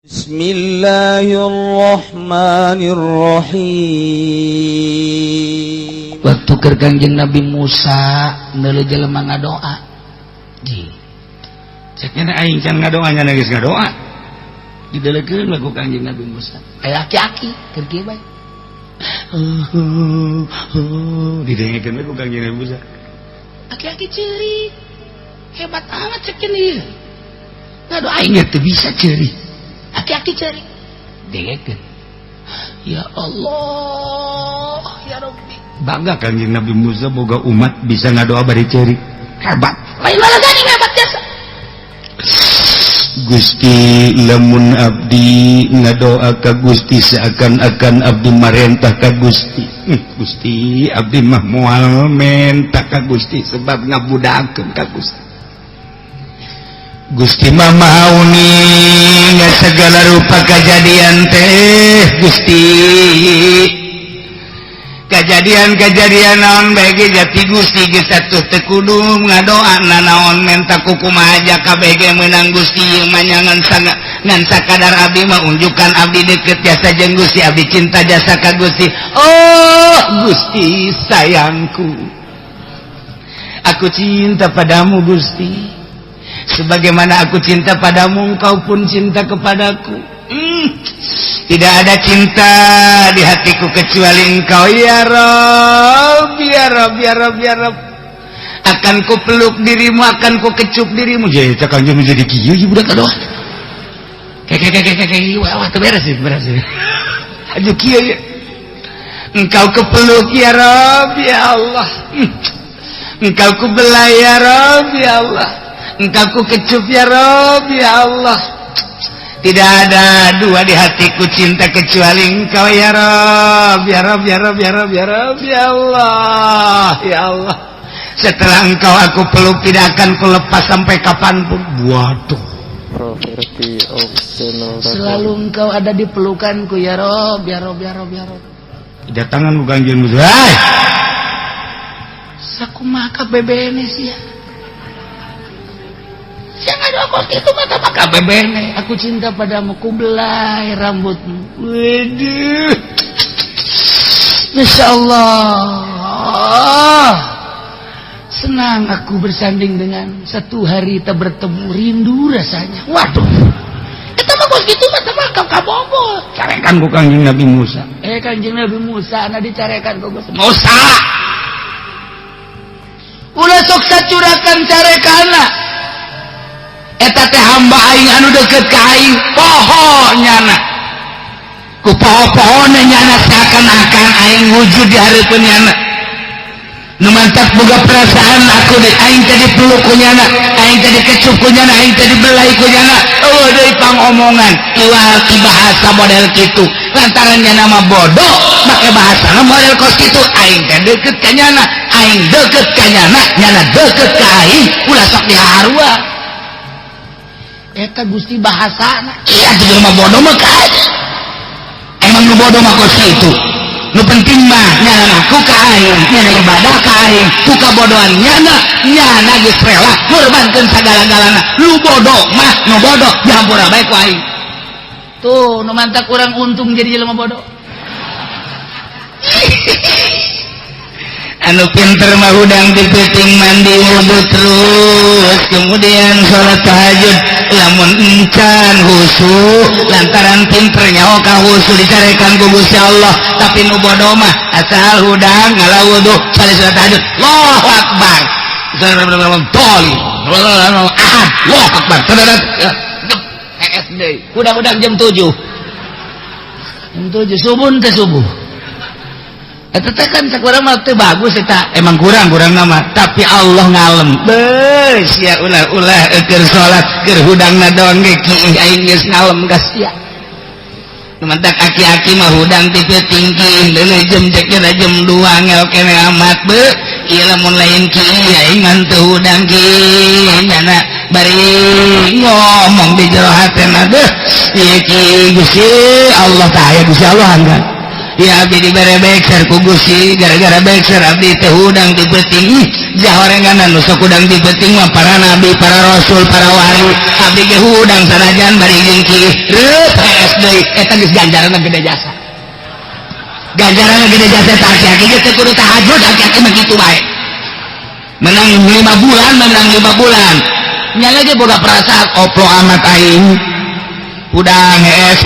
Bismillahirrahmanirrahim. Waktu keur Kangjeng Nabi Musa neuleuh jelema ngadoa. Ji. Cek nya aing can ngadoa nya geus ngadoa. Didelekeun we ku Kangjeng Nabi Musa. Aya aki-aki keur kieu bae. Didengekeun we ku Kangjeng Nabi Musa. Aki-aki ceurik. Hebat amat cek ieu. Ngadoa aing teu bisa ceurik. Aki-aki ceurik. Dengekeun. Ya Allah, ya Rabbi. Bangga Kangjeng Nabi Musa boga umat bisa ngadoa bari ceurik. Hebat. Lain malah hebat jasa. Gusti lamun abdi ngadoa ka Gusti seakan-akan abdi marentah ka Gusti. Gusti abdi mah moal menta ka Gusti sebab ngabudakeun ka Gusti. Gusti mah maha uning segala rupa kejadian teh Gusti. Kejadian-kejadian naon bae ge jati Gusti geus atuh teu kudu ngadoa nanaon menta kukumaha aja kabeh ge meunang Gusti ieu mah ngan ngan sakadar abdi mah unjukan abdi deukeut jasa jeung Gusti, abdi cinta jasa ka Gusti. Oh Gusti sayangku, aku cinta padamu Gusti, sebagaimana aku cinta padamu engkau pun cinta kepadaku. Tidak ada cinta di hatiku kecuali engkau ya Rob, ya Rob, ya Rob, ya Rob. Akan ku peluk dirimu, akan ku kecup dirimu. Jadi cek kanjeng menjadi kieu ieu budak aduh. Kayak wah teu beres sih, beres sih. Aduh kieu ya. Engkau kepeluk ya Rob, ya Allah. Engkau ku belai ya Rob, ya Allah. Engkau ku kecup ya Rob, ya Allah. Tidak ada dua di hatiku cinta kecuali engkau ya Rob, ya Rob, ya Rob, ya Rob, ya Rob, ya Allah, ya Allah. Setelah engkau aku peluk tidak akan kulepas sampai kapanpun. Waduh. Selalu engkau ada di pelukanku ya Rob, ya Rob, ya Rob, ya Rob. Datangan bukan jeung Musa. Hai. Sakumaha bebene sia. Jangan ada kos itu mata maka bebene. Aku cinta padamu, ku belai rambutmu. Waduh. Masya Allah. Senang aku bersanding dengan satu hari kita bertemu, rindu rasanya. Waduh. Kita mah kos gitu mata maka kabogo. Carekan ku Kangjeng Nabi Musa. Kangjeng Nabi Musa na dicarekan ku Gusti. Musa. Ulah sok sacurakan carekana. Eta teh hamba aing anu deukeut ka aing poho nyana. Ku poho-pohona nyana seakan-akan aing wujud di hareupeun nyana. Nu mantak boga perasaan aku deh aing teh dipeluk ku nyana, aing teh dikecup ku nyana, aing teh dibelai ku nyana. Eueuh deui pangomongan iwal ti bahasa model kitu. Lantaran nyana mah bodoh make bahasana model kos kitu. Aing teh deukeut ka nyana, aing deukeut ka nyana, nyana deukeut ka aing, ulah sok diharua. Eta Gusti bahasana. Iya tuh mah bodoh mah ka. Emang nu bodoh mah kos kitu. Nu penting mah nyana ngaku ka aing, nyana ibadah ka aing, ku kabodohan nyana, nyana geus rela ngorbankeun sagala-galana. Lu bodoh mah nu bodoh dihampura bae ku aing. Tuh nu mantak urang untung jadi jelema bodoh. Anu pinter mah hudang dipiting mandi wudu terus kemudian sholat tahajud lamun encan husu lantaran pinter nyaho ka husu dicarekan ku Gusti Allah. Tapi nu bodoh mah asal hudang ngala wudu sali sholat tahajud Allahu akbar toli ahad Allahu akbar SD hudang-hudang jam 7 jam 7 subuh teh subuh. Eta teh kan cek urang mah teu bagus eta, emang kurang nama, tapi Allah ngalem. Beuh sia ulah-ulah keur salat keur hudangna doang ge kiih aing geus ngalem ka sia. Nu mantak aki-aki mah hudang ti peuting kiih deuleu jam cek jam 2 ngel kene amat beuh. Ieu lamun lain kiih aing mah teu hudang kiih nyana bari ngomong di jero hatena deuh. Ieu kiih Gusti Allah tah aya Gusti Allah enggak. Ya abdi dibere bekser ku Gusti gara-gara bekser abdi teh hudang di peuting. Jahorenganan nu sok hudang di peuting mah para nabi, para rasul, para wali. Abdi ge hudang sanajan bari jeung kieu. Reup hees deui eta geus ganjaranna gede jasa. Ganjaranna gede jasa tah aki-aki ge teu kudu tahajud aki-aki mah kitu bae. Menang 5 bulan, menang 5 bulan. Nya lagi boga perasaan oplo amat aing. Hudang hees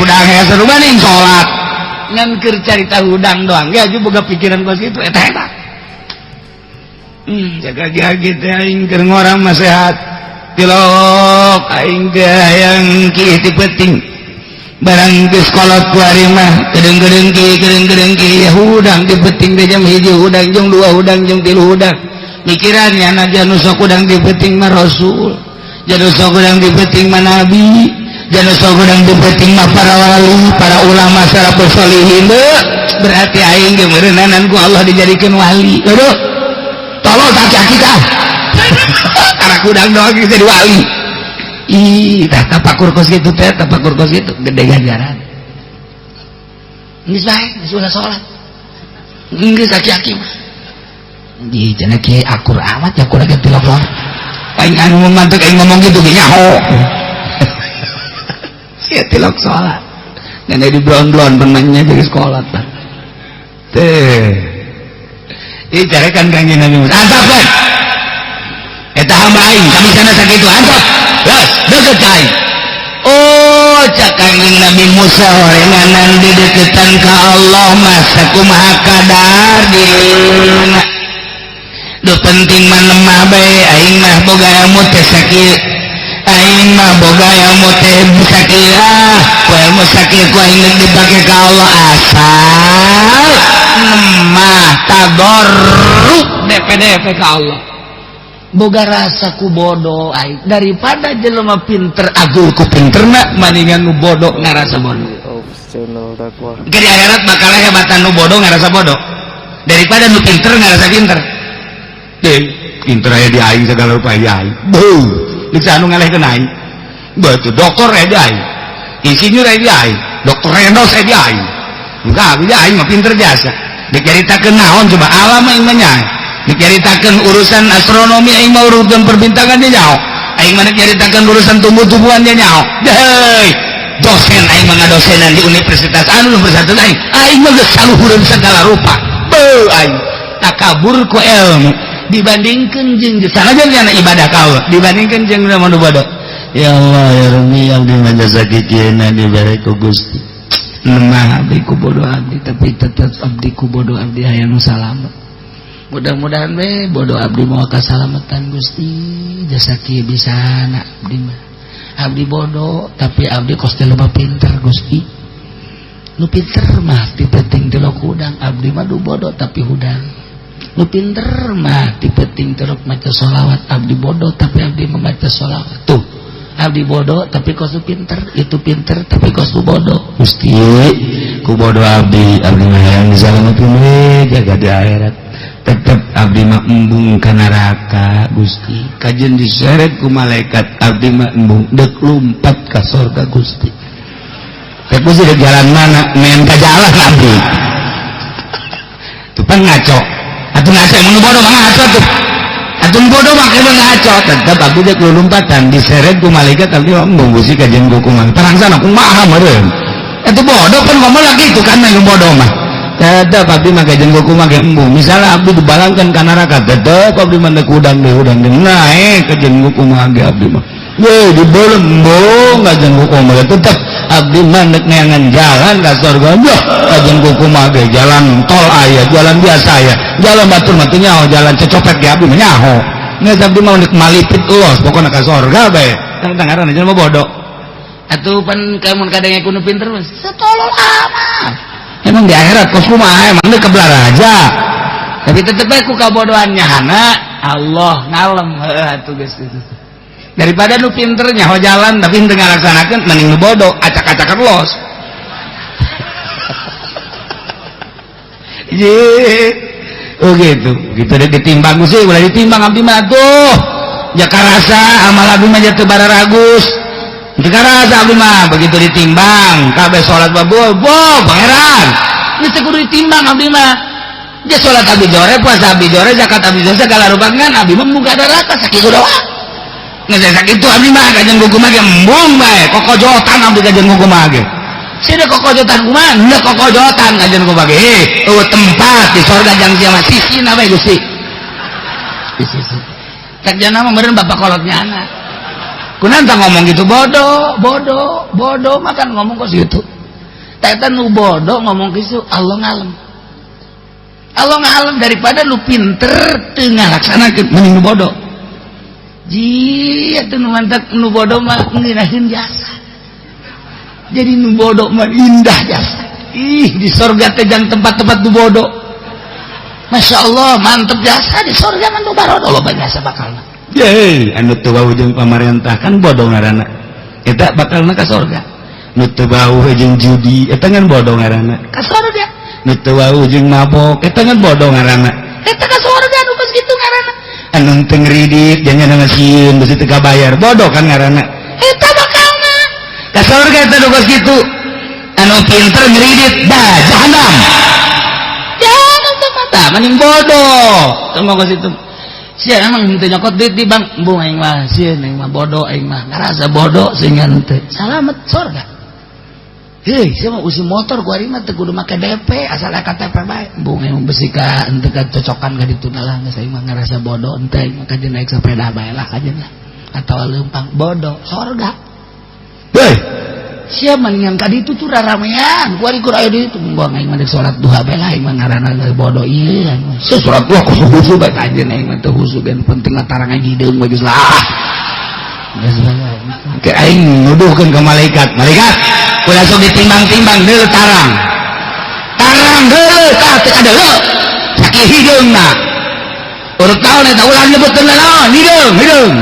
rumaning salat. Ngan keur carita hudang doang ya boga pikiran kos kitu eta hebat. Jaga jagi teh aing keur ngorang mah sehat. Tilok aing teh hayang kieu ti peuting. Barang geus kolot ku ari mah kedeung-kedeung kieu kedeung-kedeung kieu hudang ti peuting teh jam 1 hudang jam 2 hudang jam 3 hudang. Mikirannya najan nu sok hudang ti peuting mah rasul, janu sok hudang ti peuting mah nabi, janu sok hudang ti peuting mah para wali, para ulama salafus sholihin. Berarti aing ge meureunanan ku Allah dijadikeun wali. Aduh. Tolol tak aki kah? Karena hudang doang geus jadi wali. Ih, tah tapakur kos kitu teh, tapakur kos kitu gede ganjaran. Geus bae, geus ulah salat. Geus aki-aki mah. Di cenah kieu akur amat ya kurang tilok loh. Aing anu mantuk aing ngomong gitu ge nyaho. Sia tilok salat. Nenek di blon-blon penanya jadi sekolah tah. Teh. Ih carekan Kangjeng Nabi Musa. Antap kan? Eta hamba aing kabisana sakitu antap. Las deket ka aing. Oh, cak Kangjeng Nabi Musa horenganan dideketan ka Allah mah sakumaha kadar dirina. Du penting mah lemah bae aing mah boga ilmu teh sakieu. Aing mah boga ilmu teh sakieu ah, ku ilmu sakieu ku aing geus dipake ka Allah asal lemah tadarru DPDP ka Allah. Boga rasa ku bodoh aing daripada jelema pinter agur ku pinterna maningan nu bodoh ngarasa bodoh. Di akhirat bakal hebatan nu bodoh ngarasa bodoh daripada nu pinter ngarasa pinter. Deh, pinter aya di aing segala rupa di aing. Beuh, bisa anu ngalehkeun aing. Beuh, dokter aya di aing. Insinyur aya di aing, dokter Rendos aya di aing. Enggak, di aing mah pinter jasa. Dicaritakeun naon coba alam aing mah nyaho. Dicaritakeun urusan astronomi aing mah urusan perbintangan dia nyaho. Aing mah dicaritakeun urusan tumbuh-tumbuhan dia nyaho. Deh, dosen aing mah ngadosenan di universitas anu universitas aing. Aing mah geus saluhureun segala rupa. Beuh, aing takabur ku ilmu. Dibandingkan jeung sanajan kana ibadah ka Allah dibandingkan jeung nu bodoh. Ya Allah ya Rabbi abdi mah jasa kikieuna dibere ku Gusti. Lemah abdi ku bodoh abdi tapi tetep abdi ku bodoh abdi hayang nu salamet. Mudah-mudahan we bodoh abdi moal kasalamatan Gusti jasa kieu bisana abdi mah. Abdi bodoh tapi abdi kos teh loba pinter Gusti. Nu pinter mah ti penting tilok hudang abdi mah du bodoh tapi hudang. Nu pinter mah ti penting terus maca sholawat abdi bodoh tapi abdi membaca sholawat. Tuh abdi bodoh tapi kos pinter, itu pinter tapi kos bodoh. Gusti ku bodoh abdi, abdi mah hayang disalametkeun we jaga di akhirat. Tetep abdi mah embung ka neraka Gusti. Kajeun diseret ku malaikat abdi mah embung deuk lumpat ka sorga Gusti. Teh Gusti dek jalan mana? Main ka jalan abdi. Tuh pan ngaco. Atuh ngaco emang nu bodoh mah ngaco tuh. Atuh bodoh mah emang ngaco tetep abdi dek lumpatan diseret ku malaikat abdi mah embung Gusti kajeun ku kumaha. Tarangsana kumaha meureun. Atuh bodoh kan ngomong lagi itu kan nu bodoh mah. Tetep abdi mah kajeun ku kumaha ge embung. Misalnya abdi dibalangkan ka neraka tetep abdi mah deuk hudang deui hudang deui naek kajeun ku kumaha ge abdi mah. Weh dibeuleum embung kajeun ku kumaha tetep abdi mah deuk neangan jalan ka surga. Wah kajeun ku kumaha ge jalan tol aya, jalan biasa aya. Jalan batur mah teu nyaho, jalan cecopet ge abdi mah nyaho. Geus abdi mah deuk malipit los pokona ka surga bae. Tang ngaranna jelema bodoh. Atuh pan kamun kadenge ku nu pinter mah satolol amat. Emang di akhirat kos kumaha emang deuk kebelar aja. Tapi tetep bae ku kabodohan nyahana Allah ngalem heuh atuh geus kitu. Daripada nu pinter nyaho jalan tapi henteu ngalaksanakeun mending nu bodoh acak-acakan los. Ye. Oh gitu. Gitu deh ditimbang sih, ulah ditimbang abdi mah tuh. Ja karasa amal abdi mah teu bararagus. Teu karasa abdi mah begitu ditimbang kabeh salat babu, bo pangeran. Geus teu kudu ditimbang abdi mah. Dia salat abdi jore, puasa abdi jore, zakat abdi jore, segala rupa ngan abdi mah muga neraka sakitu doang. Geus sakitu abdi mah kajeun kumaha ge embung bae, kokojotan abdi kajeun kumaha ge. Sini kokojotan kumaha? Henteu kokojotan kajeun kumaha ge. Eueuh tempat di sorga jang sia mah sisina bae Gusti. Di sisi. Cek jana mah meureun bapak kolotnya anak. Kunaon tah ngomong gitu bodoh, bodoh, bodoh makan ngomong kos gitu. Tah eta nu bodoh ngomong kitu Allah ngalem. Allah ngalem daripada nu pinter teu ngalaksanakeun mending nu bodoh. Ji atuh nu mantak nu bodoh mah ngeunaheun jasa. Jadi nu bodoh mah indah jasa. Ih di sorga teh jang tempat-tempat nu bodoh. Masya Allah mantep jasa di sorga mah nu barodo loba jasa bakalna. Ye anu teu wawuh jeung pamarentah kan bodoh ngaranna. Eta bakalna ka sorga. Nu teu wawuh jeung judi eta ngan bodoh ngaranna. Ka sorga. Nu teu wawuh jeung mabok eta ngan bodoh ngaranna. Eta ka sorga nu geus kitu ngaranna. Anu teu ngridit jangan ngasieun beusi teu kabayar bodoh kan ngaranna. Eta bakalna ka sorga eta nu geus kitu. Anu pinter ngridit dah jahanam. Jahanam teh mata mending bodoh. Teu mah geus itu. Sia emang henteu nyokot duit di bank, embung aing mah sieun aing mah bodoh aing mah ngarasa bodoh sehingga henteu. Salamet sorga. Heuh, sia mah usi motor ku ari mah teu kudu make DP asal KTP bae. Embung aing mah besi ka henteu kacocokan ka ditu lah geus aing mah ngarasa bodoh henteu aing mah kajeun naik sepeda bae lah kajeun lah. Atawa leumpang bodoh sorga. Heuh, sia mendingan ka ditu tuh raramean ku ari kur aya di ditu embung aing mah salat duha bae lah aing mah ngaranna bodoh ieu. Sia salat duha kudu khusyuk bae kajeun aing mah teu khusyuk ben penting mah tarang hideung bae geus lah. Geus bae. Ke aing nuduhkeun ka malaikat, malaikat ulah sok ditimbang-timbang deuleu tarang. Tarang deuleu tah teu kadeuleu. Sakieu hideungna. Urut naon eta ulah nyebutkeun naon, hideung, hideung.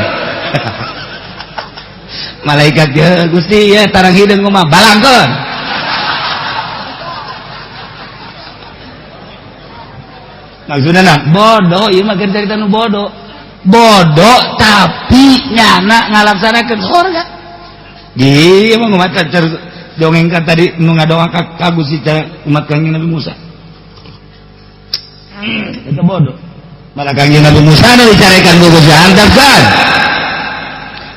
Malaikat ya Gusti ya tarang hideung mah balangkeun. Maksudna na bodoh ieu mah keur carita nu bodoh. Bodoh tapi nyana ngalaksanakeun sorga. Ji emang kumaha cer dongeng kan tadi nu ngadoa ka Gusti umat Kangjeng Nabi Musa. Eta bodoh. Malah Kangjeng Nabi Musa nu dicarekan ku Gusti antep kan.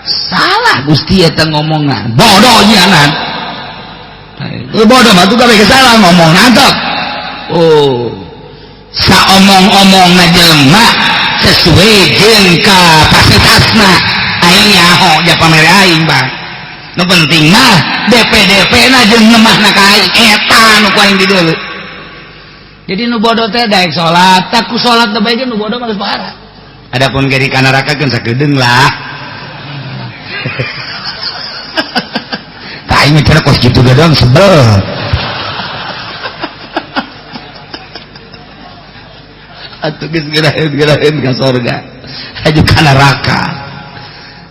Salah Gusti eta ngomongna. Bodoh nyanan. Bodoh mah tuh kabeh salah ngomong antep. Oh. Saomong-omongna jelema sesuai jeung kapasitasna. Aing nyaho ja pamere aing, Bang. Nu penting mah DP-DP na jeung ngemahna ka aing eta nu ku aing dideuleu. Jadi nu bodoh teh daek salat, tak ku salat teh bae nu bodoh mah geus parah. Adapun ge di ka neraka keun sakedeung lah. Ka aing mah cara kos kitu doang sebel. Atuh geus geraheun-geraheun ka sorga. Aju ka neraka.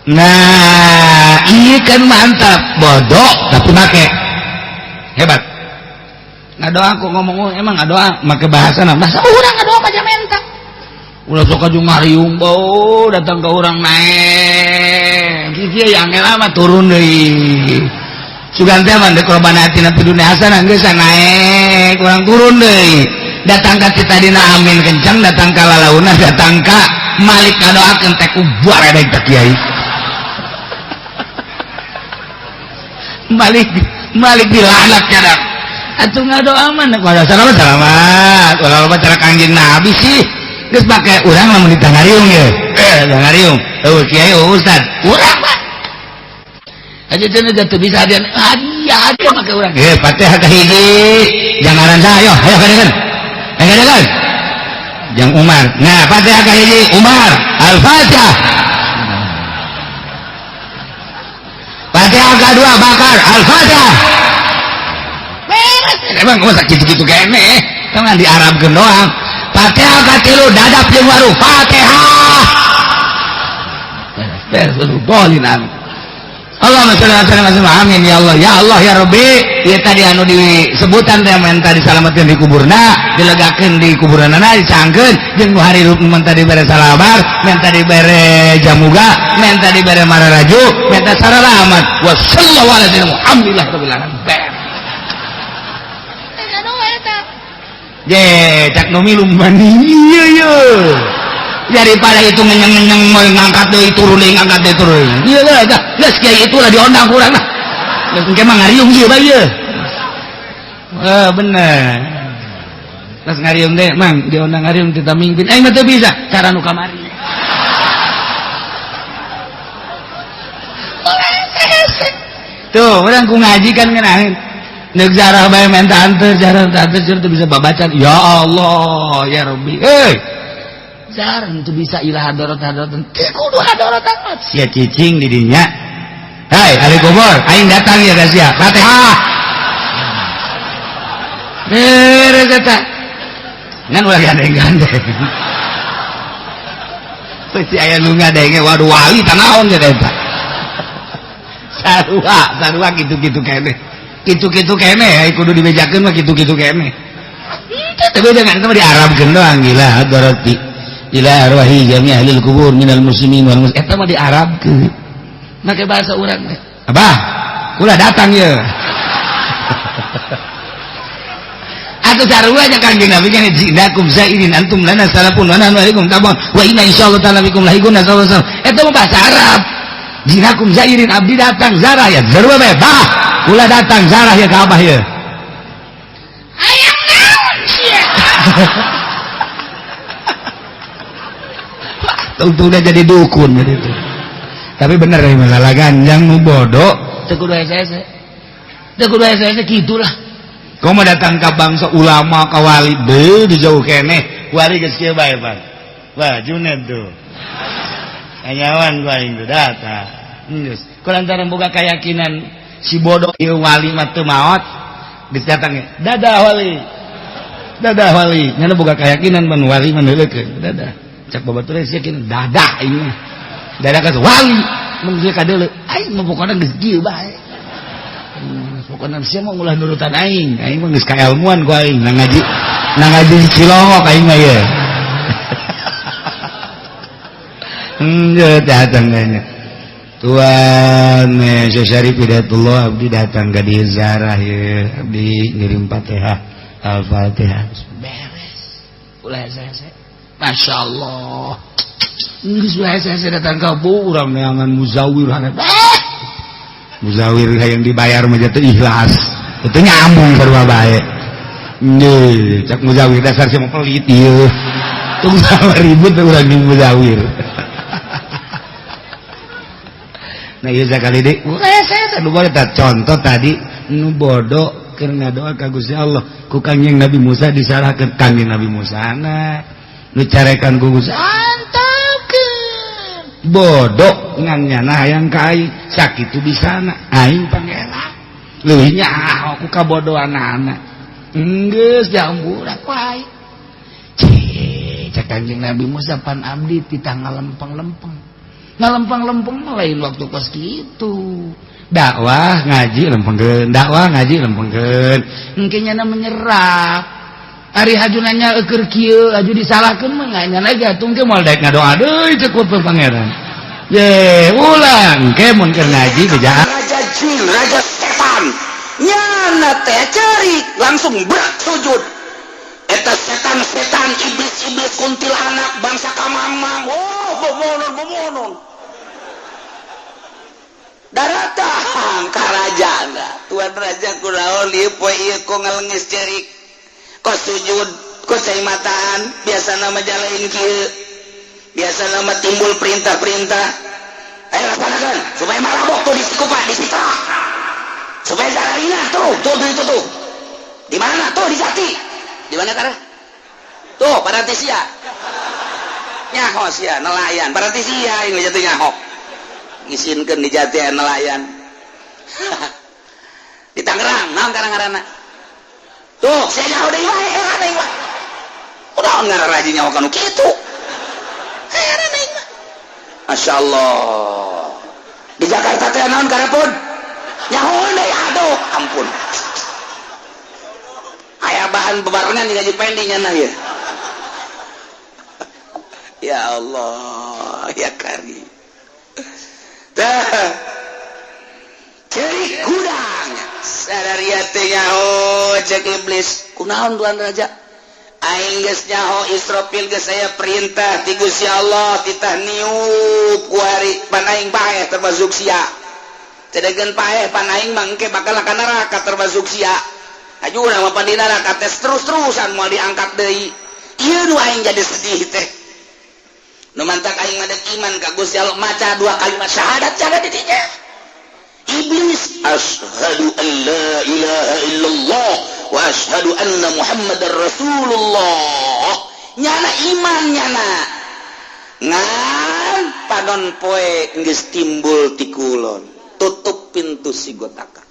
Nah, iya kan mantap, bodoh tapi make. Hebat. Ngadoa aku ngomong emang ngadoa make bahasa nah. Bahasa urang ngadoa mah menta. Ulah sok aju ngariung bau datang ke urang naek. Kieu yang angel mah turun deui. Sugan teh mah deuk korban atina fid dunya hasanah geus naek, urang turun deui. Datang ka kita dina amin kencang, datang ka lalauna, datang ka Malik ngadoakeun teh ku baredeg teh kiai. Malik Malik dilaknat kadang. Atuh ngadoa mah pada salamat salamat. Ulah loba cara Kangjeng Nabi sih. Geus make urang lamun ditangariung ye. Tangariung. Eueuh kiai eueuh ustad. Urang mah. Aja teh teu bisa hadiah. Hadiah hadiah make urang. Fatihah ka hiji. Jangaran saha ayo, ayo kadegan. Ayo kadegan. Jang Umar. Nah, Fatihah ka hiji Umar. Al-Fatihah. Fatihah kedua Bakar. Al-Fatihah. Beres. Emang masa gitu-gitu kene. Kan di Arabkeun doang. Fatihah katilu dadap jeung waru. Fatihah. Beres, beres, bolin amin. Allahumma sholli ala sayyidina amin ya Allah ya Allah ya Rabbi. Ieu tadi anu disebutan teh menta disalametkeun di kuburna, dilegakeun di kuburanana, dicangkeun jeung nu harirup menta dibere salabar, menta dibere jamuga, menta dibere mararaju, menta saralamat. Wa sallallahu ala sayyidina Muhammadin rabbil alamin. Je cak nu milu mani ieu ye. Daripada itu ngenyeng-ngenyeng mau ngangkat deui turun deui ngangkat deui turun. Ieu lah geus kiai itu lah diondang ku urang lah. Geus engke mah ngariung ieu bae ieu. Eh bener. Geus ngariung deui mang diondang ngariung teu mimpin. Aing mah teu bisa cara nu kamari. Tuh, urang ku ngaji kan ngeunaheun. Neuk zarah bae menta anteur, jarah anteur teu bisa babacan. Ya Allah, ya Rabbi. Euy. Jarah teu bisa ilah hadorot-hadorot. Teu kudu hadorot amat. Sia cicing di dinya. Hai, ahli kubur, aing datang ya ka sia. Fatihah. Beres eta. Ngan ulah gandeng-gandeng. Pasti aya nu ngadenge, waduh wali tanaon ge eta. Sarua, sarua kitu-kitu keneh. Kitu-kitu keneh kudu dibejakeun mah kitu-kitu keneh. Teu beda kan itu mah diarabkeun doang gila hadarati. Ila arwahi jami ahlil kubur minal muslimin wal muslimat. Eta mah diarabkeun. Make bahasa urang teh. Abah, ulah datang ye. Atuh sarua nya Kangjeng Nabi kan jinakum zairin antum lana salafun wa nahnu alaikum tabun wa inna insyaallah ta'ala bikum lahiqun sallallahu alaihi wasallam. Eta mah bahasa Arab. Jinakum zairin abdi datang zarah ya sarua bae bah ulah datang zarah ya ka abah ye. Hayang naon sia. Untungnya jadi dukun gitu. Tapi bener ya masalah ganjang nu bodoh teu kudu hese-hese. Teu kudu hese-hese kitulah. Kau mau datang ke bangsa ulama ka wali deuh di jauh keneh wali geus kieu bae Bang. Wah Junet tuh. Kanyawan gua aing tuh datang. Geus. Kulantaran boga keyakinan si bodoh ieu wali mah teu maot geus datang dadah wali. Dadah wali. Nyana boga keyakinan mun wali mah neuleukeun dadah. Cak babatur sia yakin dadah aing mah. Dadah ka wali mun sia kadeuleu aing mah pokona geus kieu bae. Pokona sia mah ulah nurutan aing. Aing mah geus kaelmuan ku aing nang ngaji Cilongok aing mah ye. Enggak datang kayaknya. Tuan Syekh Syarif Hidayatullah abdi datang ka dieu zarah ye, abdi ngirim Fatihah, Al-Fatihah. Beres. Ulah hese-hese. Masya Allah. Geus ulah hese-hese datang ka urang neangan muzawir hanet. Muzawir hayang dibayar mah teu ikhlas. Teu nyambung sarua bae. Nggih, cak muzawir dasar sia mah pelit ieu. Tong ribut urang jeung muzawir. Nah ieu sakali deui saya nu boleh contoh tadi nu bodoh keur ngadoa ka Gusti Allah ku Kangjeng Nabi Musa disalahkeun Kangjeng Nabi Musa na nu carekan ku Gusti antepkeun bodoh ngan nyana hayang ka aing sakitu bisana aing pangeran leuwih nyaho ku kabodohanana geus diampura ku aing cek Kangjeng Nabi Musa pan abdi titah ngalempeng-lempeng ngalempeng-lempeng lain waktu kos gitu dakwah ngaji lempengkeun dakwah ngaji lempengkeun engke nyana menyerap ari haju nanya eueur kieu haju disalahkeun mah nyana ge atuh engke moal daek ngadoa deui cek ku pangeran ye ulang engke mun keur ngaji bejaan raja jin raja setan nyana teh cerik langsung berak sujud eta setan-setan iblis-iblis kuntilanak bangsa kamang-mang oh bomonon-bomonon daratang ka rajana tuan raja kunaon ieu poe ieu kok ngalengis cerik kok sujud kok cai mataan biasana mah jalain kieu biasana mah timbul perintah-perintah ayo laksanakeun supaya marabok tuh di Sikupa di Sitra supaya dararina tuh tuh itu tuh di mana tuh di Jati di mana tara tuh Paratisia nyaho sia nelayan Paratisia ini jatuh nyaho ngisinkeun di Jati nelayan di Tangerang naon karang-karana tuh sia nyaho deui wae heran aing mah kunaon ngaran raji nyaho kanu kitu heran aing mah masyaallah di Jakarta teh naon karapun nyaho deui aduh ampun aya bahan bebarengan di gaji pending nyana ya. Ya Allah ya kari tah cerik gudang sadaria teh nyaho cek iblis kunaon tuan raja Aing geus nyaho Israfil geus aya perintah ti Gusti Allah titah niup kuari pan aing paeh termasuk sia. Cedegeun paeh pan aing mah engke bakal ka neraka termasuk sia. Aju urang mah pan di neraka teh terus-terusan moal diangkat deui. Ieu nu aing jadi sedih teh. Nu mantak aing mah iman ka Gusti Allah maca dua kalimat syahadat cara di dinya. Iblis asyhadu an la ilaha illallah wa asyhadu anna Muhammadar Rasulullah. Nyana iman nyana. Ngan panon poe geus timbul ti kulon, tutup pintu sigotaka.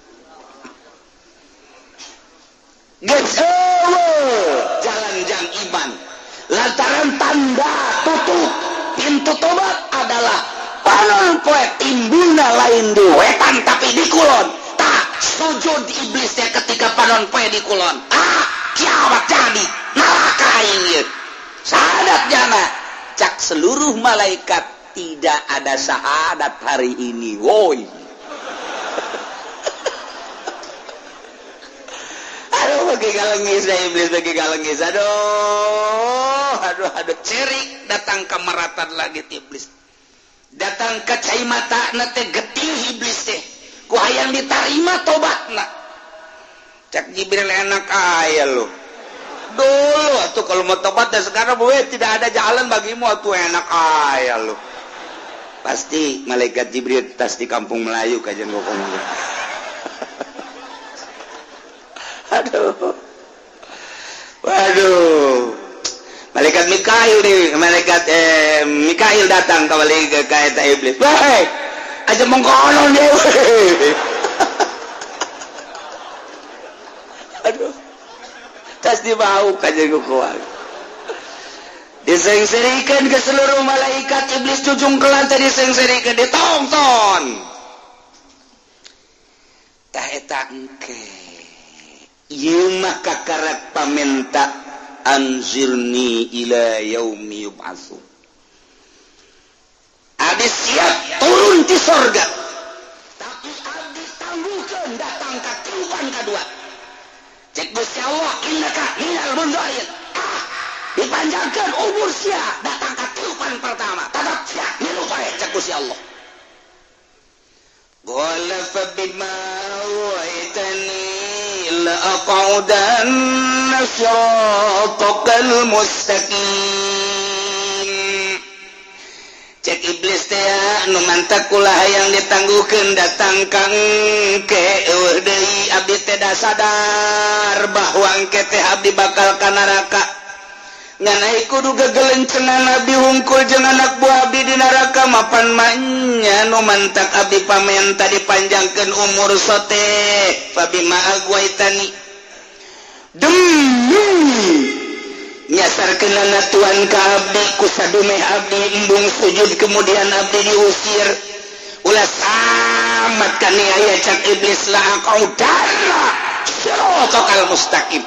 Geus eueuh jalan jang iman. Lantaran tanda tutup pintu tobat adalah panon poe timbulna lain di wetan tapi di kulon. Tak sujud iblisnya ketika panon poe di kulon. Ah, kiamat jadi neraka aing ieu. Syahadat jana cak seluruh malaikat tidak ada syahadat hari ini. Woi. Aduh, bagi kalengis dah iblis, bagi kalengis. Aduh, aduh, aduh, cerik datang ke meratan lagi iblis. Datang ke cai mata na teh getih iblis teh. Ku hayang ditarima tobatna. Cak Jibril enak aya lu. Dulu atuh kalau mau tobat dan sekarang gue tidak ada jalan bagimu atuh enak aya lu. Pasti malaikat Jibril tas di kampung Melayu kajian ngomong. Aduh. Waduh. Malaikat Mikail nih, malaikat Mikail datang kembali ke kaeta iblis. Weh, aja mengkonon dia. Aduh. Tas dibau kajian kuat. Disengserikan ke seluruh malaikat iblis jujung ke lantai disengserikan ditonton. Tah eta engke. Ieu mah kakarak pamenta anzirni ila yaumi yub'atsun. Abdi siap turun di sorga. Tapi abdi tangguhkeun datang ka tiupan kadua. Cek Gusti Allah innaka minal munzirin. Ah, dipanjangkeun umur sia datang ka tiupan pertama. Tetap sia milu bae cek Gusti Allah. Qala fa bima aghwaytani la aq'udanna siratakal mustaqim. Cek iblis teh nu mantak kula hayang ditangguhkeun datang ka engke eueuh deui abdi teh da sadar bahwa engke teh abdi bakal ka neraka. Ngan ai kudu gegelencengan abdi hungkul jeung anak buah abdi di neraka mapan manya nu mantak abdi pamenta dipanjangkeun umur sote fabima agwaitani demi nyasarkeunana tuan ka abdi ku sadumeh abdi embung sujud kemudian abdi diusir ulah samat kaniaya cak iblis la aqaudanna siratal mustaqim.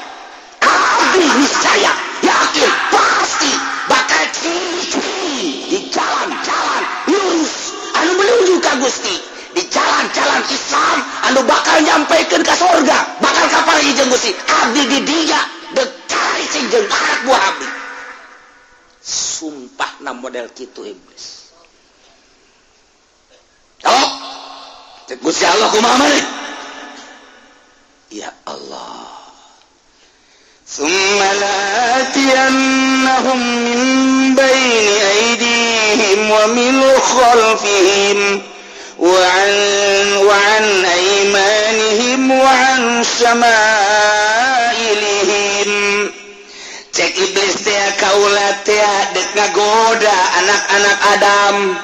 Abdi niscaya yakin pasti bakal ciri di jalan-jalan lurus anu menuju ka Gusti, di jalan-jalan Islam anu bakal nyampaikan ke sorga, bakal kapal jeung Gusti. Abdi di dia dek cari jeung anak buah abdi. Sumpah na model kitu iblis. Oh, cek Gusti Allah kumaha maneh? Ya Allah. ثم لآتينهم من بين أيديهم ومن خلفهم وعن أيمانهم وعن شمائلهم. Cek iblis teh kaula teh dek ngagoda anak-anak Adam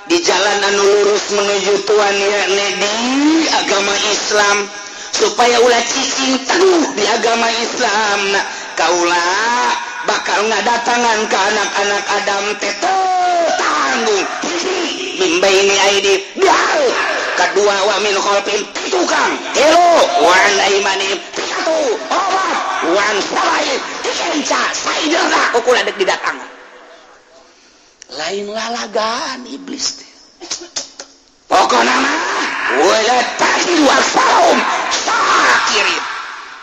di jalan anu lurus menuju Tuhan yakni di agama Islam supaya ulah cicing teguh di agama Islam. Nah, kaula bakal ngadatangan ke anak-anak Adam teh tanggung min baini aidi dua kedua wa min khalfihim tukang tilu wa an aimanihim satu opat wa an syama'ilihim tikenca saiderna ukula dek didatangan. Lain lalagaan iblis teh. Pokona mah wala tajidu aktsarohum syakirin.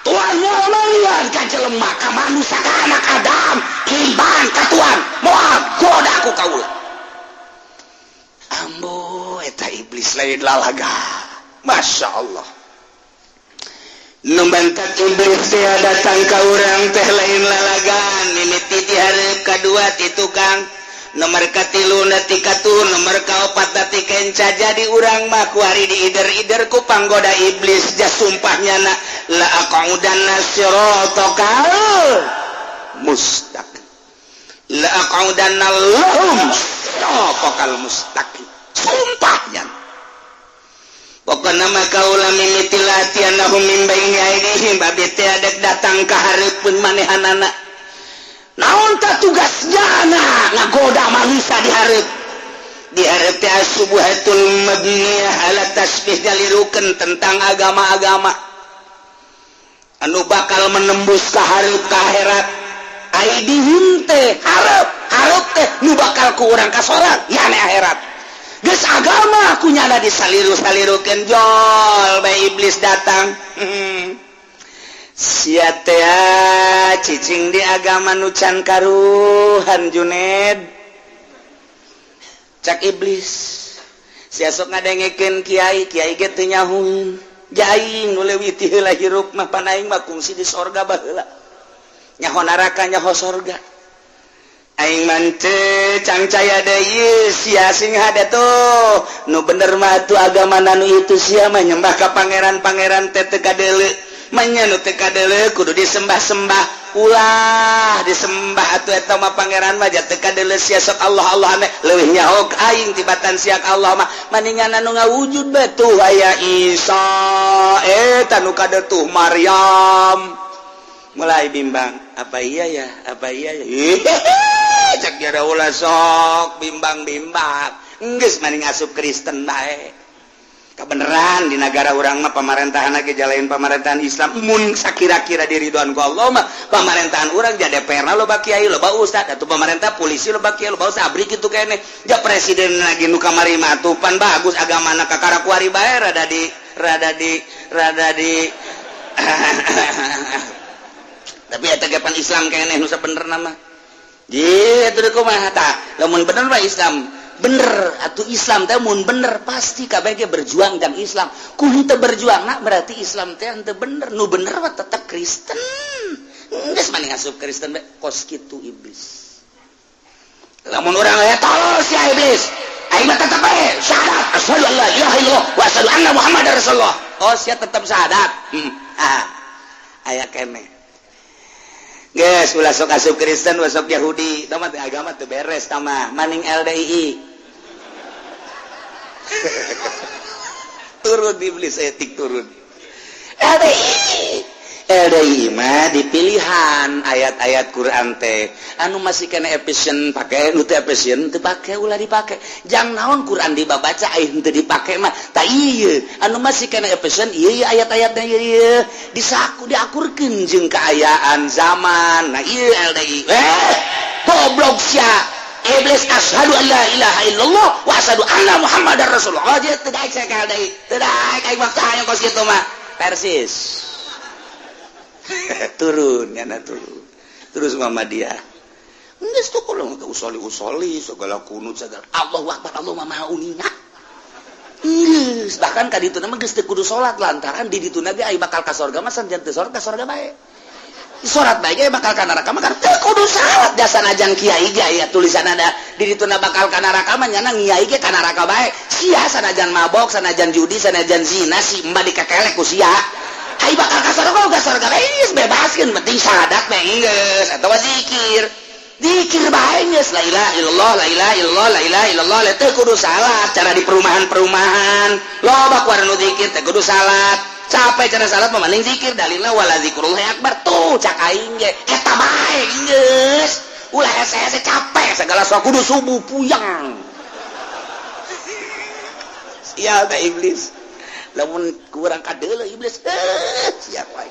Tuhan Maha Mulia Datangkeun ka jelema, ka manusia, ka anak Adam, iman ka Tuhan, moal goda ku kaula. Ambo, eta iblis lain lalaga. Masya Allah. Nu matak iblis teh datang ka urang teh lain lalagan. Mimiti di hareup, kadua ti tukang, nomor katilu ti katu, nomor kaopat ti kenca. Jadi urang mah kuari diider-ider ku panggoda iblis. Ja sumpahnya na, la aqudanna siratakal mustaqim, la aqudanna lahum siratakal mustaqim, sumpahnya. Pokokna mah kaula mimiti la'atiyannahum min baini aidihim, babi teh datang ka hareupeun manehanana. Naon ta tugasnya ngagoda manusia di hareup? Di hareup teh subuhatul mabniyah ala tasbih, nyalirukeun tentang agama-agama anu bakal menembus ka hareup, ka akhirat. Aidihim teh hareup, hareup teh nu bakal ku urang ka sorang yani akhirat. Geus agama ku nyana disaliru-salirukeun, jol bae iblis datang. Sia teh cicing di agama nu can karuhan, Juned, cak iblis. Sia sok ngadengekeun kiai, kiai ge teu nyahueun. Aing nu leuwih ti heula hirup mah, pan aing mah kungsi di sorga baheula, nyaho neraka, nyaho sorga. Aing mah teu cangcaya deui. Sia sing hade tuh, nu bener mah tuh agama nu itu. Sia mah nyembah ka pangeran-pangeran teh teu kadeuleu manya, nu teu kadeuleu kudu disembah-sembah. Ulah disembah atuh eta mah, pangeran mah teu kadeuleu. Sia sok Allah Allah aneh, leuwih nyaho aing tibatan sia. Allah mah maningan anu ngawujud bae tuh aya Isa, eta nu kadetuh Maryam. Mulai bimbang, apa iya ya, apa iya ya? Cek dia, ulah sok bimbang-bimbang, geus maning asup Kristen bae. Kebenaran di negara urang mah pemerintahan lagi jalanin pemerintahan Islam. Mun sakira-kira diridoan ku Allah mah, pemerintahan urang jadi DPR loba kiai, loba ustad atau pemerintah, polisi loba kiai, loba ustad, abri kitu kene. Ja presiden lagi nu kamari mah atuh pan bagus agamana, kakara kuari bae rada di rada di rada di tapi eta ge pan Islam keneh nu sabenerna mah. Gitu kumaha tah lamun bener mah Islam bener atau Islam teh? Mun bener pasti KBG berjuang dan Islam ku henteu berjuang nah berarti Islam teh henteu bener. Nu bener mah tetep Kristen, geus mending asup Kristen bae. Kos kitu iblis. Lamun urang aya tolol sia iblis, aing mah tetep bae syahadat, asyhadu an la ilaha illallah wa asyhadu anna muhammadar rasulullah. Oh, sia tetep syahadat. Ah, aya keneh. Geus ulah sok asup Kristen, ulah sok Yahudi. Tah mah agama teu beres tah mah, maning LDII. Turun iblis etik, turun. LDII. LDII mah dipilihan ayat-ayat Quran teh anu masih kena efisien pakai, nu teu efisien teu pake, ulah dipake. Jang naon Quran dibabaca ai henteu dipake mah? Tah ieu anu masih kena efisien ieu ayat-ayatna ieu ieu disaku diakurkeun jeung kaayaan zaman. Nah, ieu LDI. Eh, goblok sia iblis, asyhadu an la ilaha illallah wa asyhadu anna muhammadar rasulullah. Oh, teu daek saya ka LDI, teu daek aing mah hayang kos kitu mah. Persis turun ya, turun terus Muhammadiyah. Geus tuh kalau usoli usoli segala kunut segala Allahu akbar, Allah mah maha uninga. Geus bahkan ka ditu mah geus teu kudu salat, lantaran di ditu ge ai bakal ka sorga mah sanajan teu sorga, sorga bae. Salat bae ge bakal ka neraka mah kan teu kudu salat. Jasa najan kiai ge aya tulisan ada di ditu bakal ka neraka mah, nyana kiai ge ka neraka bae. Sia sanajan mabok, sanajan judi, sanajan zina, si mbak dikekelek ku sia ai bakal ka sorga ka sorga bae. Geus bebaskeun, penting syahadat bae geus atawa zikir, zikir bae geus, la ilaha illallah, la ilaha illallah, la ilaha illallah. Teu kudu salat. Cara di perumahan-perumahan loba ku nu zikir, teu kudu salat, capek cara salat mah, mending zikir. Dalilna wala zikrullah akbar. Tuh cak aing ge eta bae geus, ulah hese-hese capek segala sok kudu subuh, puyeng. Sial teh iblis. Lamun kurang kadeuleu iblis, eh, siap wae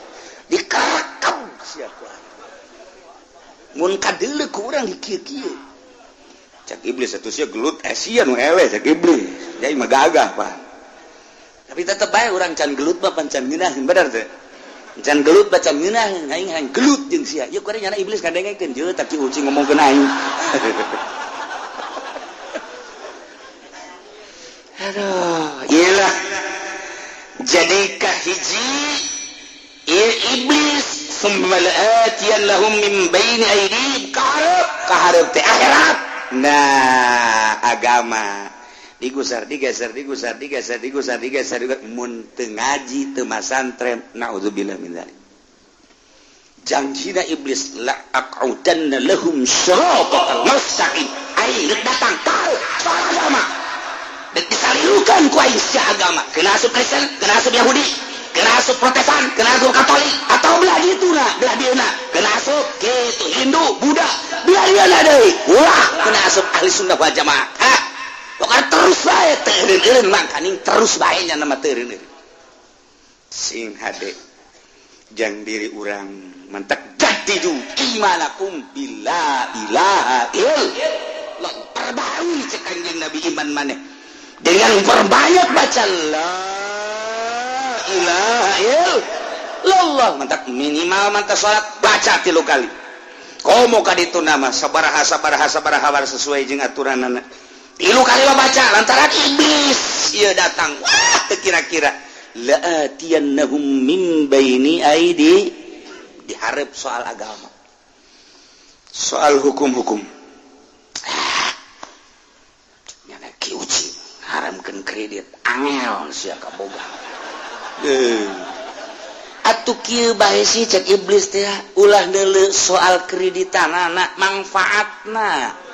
dikarakam, siap wae mun kadeuleu kurang di kieu-kieu. Cak iblis atuh sia gelut, eh, sia nu eleh, cak iblis. Jadi mah gagah, Pak, tapi tetep bae urang can gelut mah pan can ngeunaheun, bener teh? Can gelut baca ngeunah aing hayang gelut jeung sia. Ieu kuari nyana iblis kadengekeun jeu tak ki ucing ngomongkeun aing. Aduh, iyalah. Jadi kahiji ieu iblis summa la'atiyan lahum min baini aydihim kahareup kahareup teh akhirat. Nah, agama digusar digeser digusar digeser digusar digeser mun teu ngaji teu masantren naudzubillah min dzalik. Janjina iblis la aq'udanna lahum siratal mustaqim. Aing rek datang ka soal agama. Rek disalilukan ku aing sia agama. Kena asup Kristen, kena asup Yahudi, kena asup Protestan, kena asup Katolik atau belah dituna, belah dieuna, kena asup kitu Hindu, Buddha, belah dieuna deui. Ulah kena asup ahli sunnah wal jamaah. Ha. Pokoknya terus bae teu eureun-eureun mangkaning terus bae nya nama teu eureun-eureun. Sing hade jang diri urang mentek jadidu imanakum bila ilaha illallah. Perbarui cek Kanjeng Nabi iman maneh dengan perbanyak baca la ilaha illallah. Mantak minimal mantak salat baca 3 kali. Komo ka ditu nama sabaraha sabaraha sabaraha sesuai jeung aturanana. 3 kali baca lantaran iblis ieu datang. Wah teu kira-kira la'atiyannahum min baini aidi diharap soal agama. Soal hukum-hukum. Nyana ki uci haramkeun kredit angel sia kaboga. Atuh kieu bae sih cek iblis teh ulah deuleu soal kreditanana manfaatna.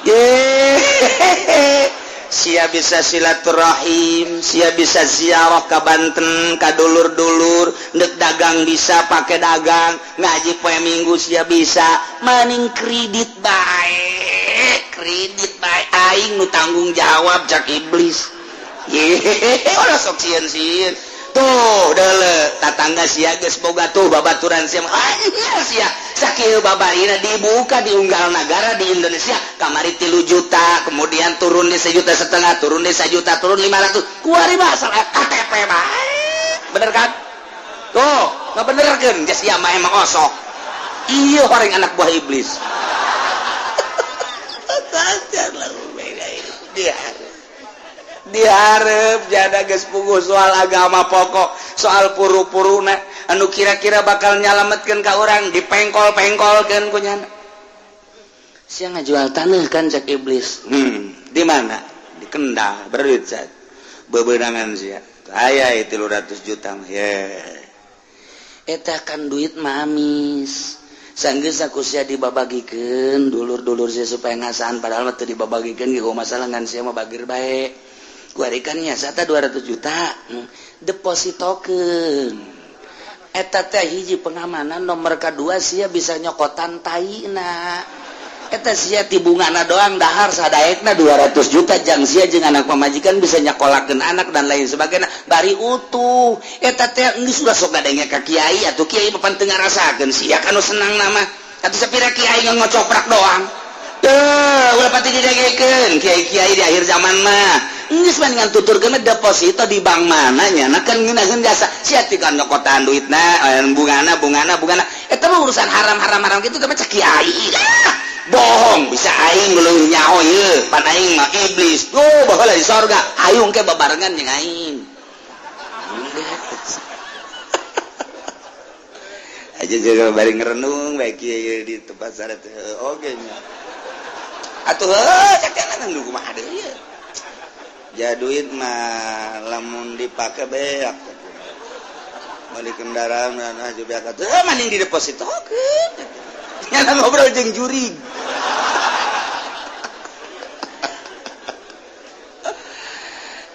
Yehehe, sia bisa silaturahim, sia bisa ziarah ka Banten, ka dulur-dulur, ndek dagang bisa pake dagang, ngaji poe Minggu sia bisa, maning kredit bae, kredit bae aing nu tanggung jawab cak iblis. Yehehe, ulah sok sieun-sieun. Tuh deuleu tatangga sia geus boga tuh babaturan sia mah sia sakieu babarina dibuka di unggal nagara di Indonesia kamari 3 juta kemudian turun di 1,5 juta turun di 1 juta turun 500 kuari mah asal KTP bae bener kan tuh nggak bener kan geus sia mah emang osok iya orang anak buah iblis. Diharap jada geus puguh soal agama pokok soal puru-puruna anu kira-kira bakal nyalametkeun ka urang dipengkol-pengkolkeun ku nyana. Sia ngajual taneuh kan cak iblis. Di mana? Di Kendal berit sat. Bebenangan sia. Aya 300 juta mah. Ye. Eta kan duit mah amis. Sanggeus aku sia dibabagikeun dulur-dulur sia supaya ngasaan padahal mah teu dibabagikeun ge masalah ngan sia mah bagir bae. Kuarikannya sata 200 juta depositokeun eta teh hiji pengamanan nomor kedua sia bisa nyokotan taina eta sia ti bungana doang dahar sadaekna 200 juta jang sia jeung anak pamajikan bisa nyakolakeun anak dan lain sebagainya bari utuh eta teh geus ulah sok gadenge ka kiai atuh kiai mah pan teu ngarasakeun sia kan nu senang nama atuh sapira kiai ngocoprak doang teu ulah pati didengekeun kiai-kiai di akhir zaman mah geus mendingan tuturkeun deposito di bank mana nya na kan ngeunaheun jasa sia ti kan nyokotan duitna bungana bungana bungana eta mah urusan haram-haram haram kitu teh mah cek kiai bohong bisa aing leuwih nyaho ieu pan aing mah iblis oh baheula di sorga hayung ke babarengan jeung aing aja juga bari ngerenung bae kieu di tempat sare teh oge nya atuh heuh cek teh nu kumaha deui ieu. Ja duit mah lamun dipake beak beli kendaraan nah juga beak atuh mending di depositokeun nya ngobrol jeung jurig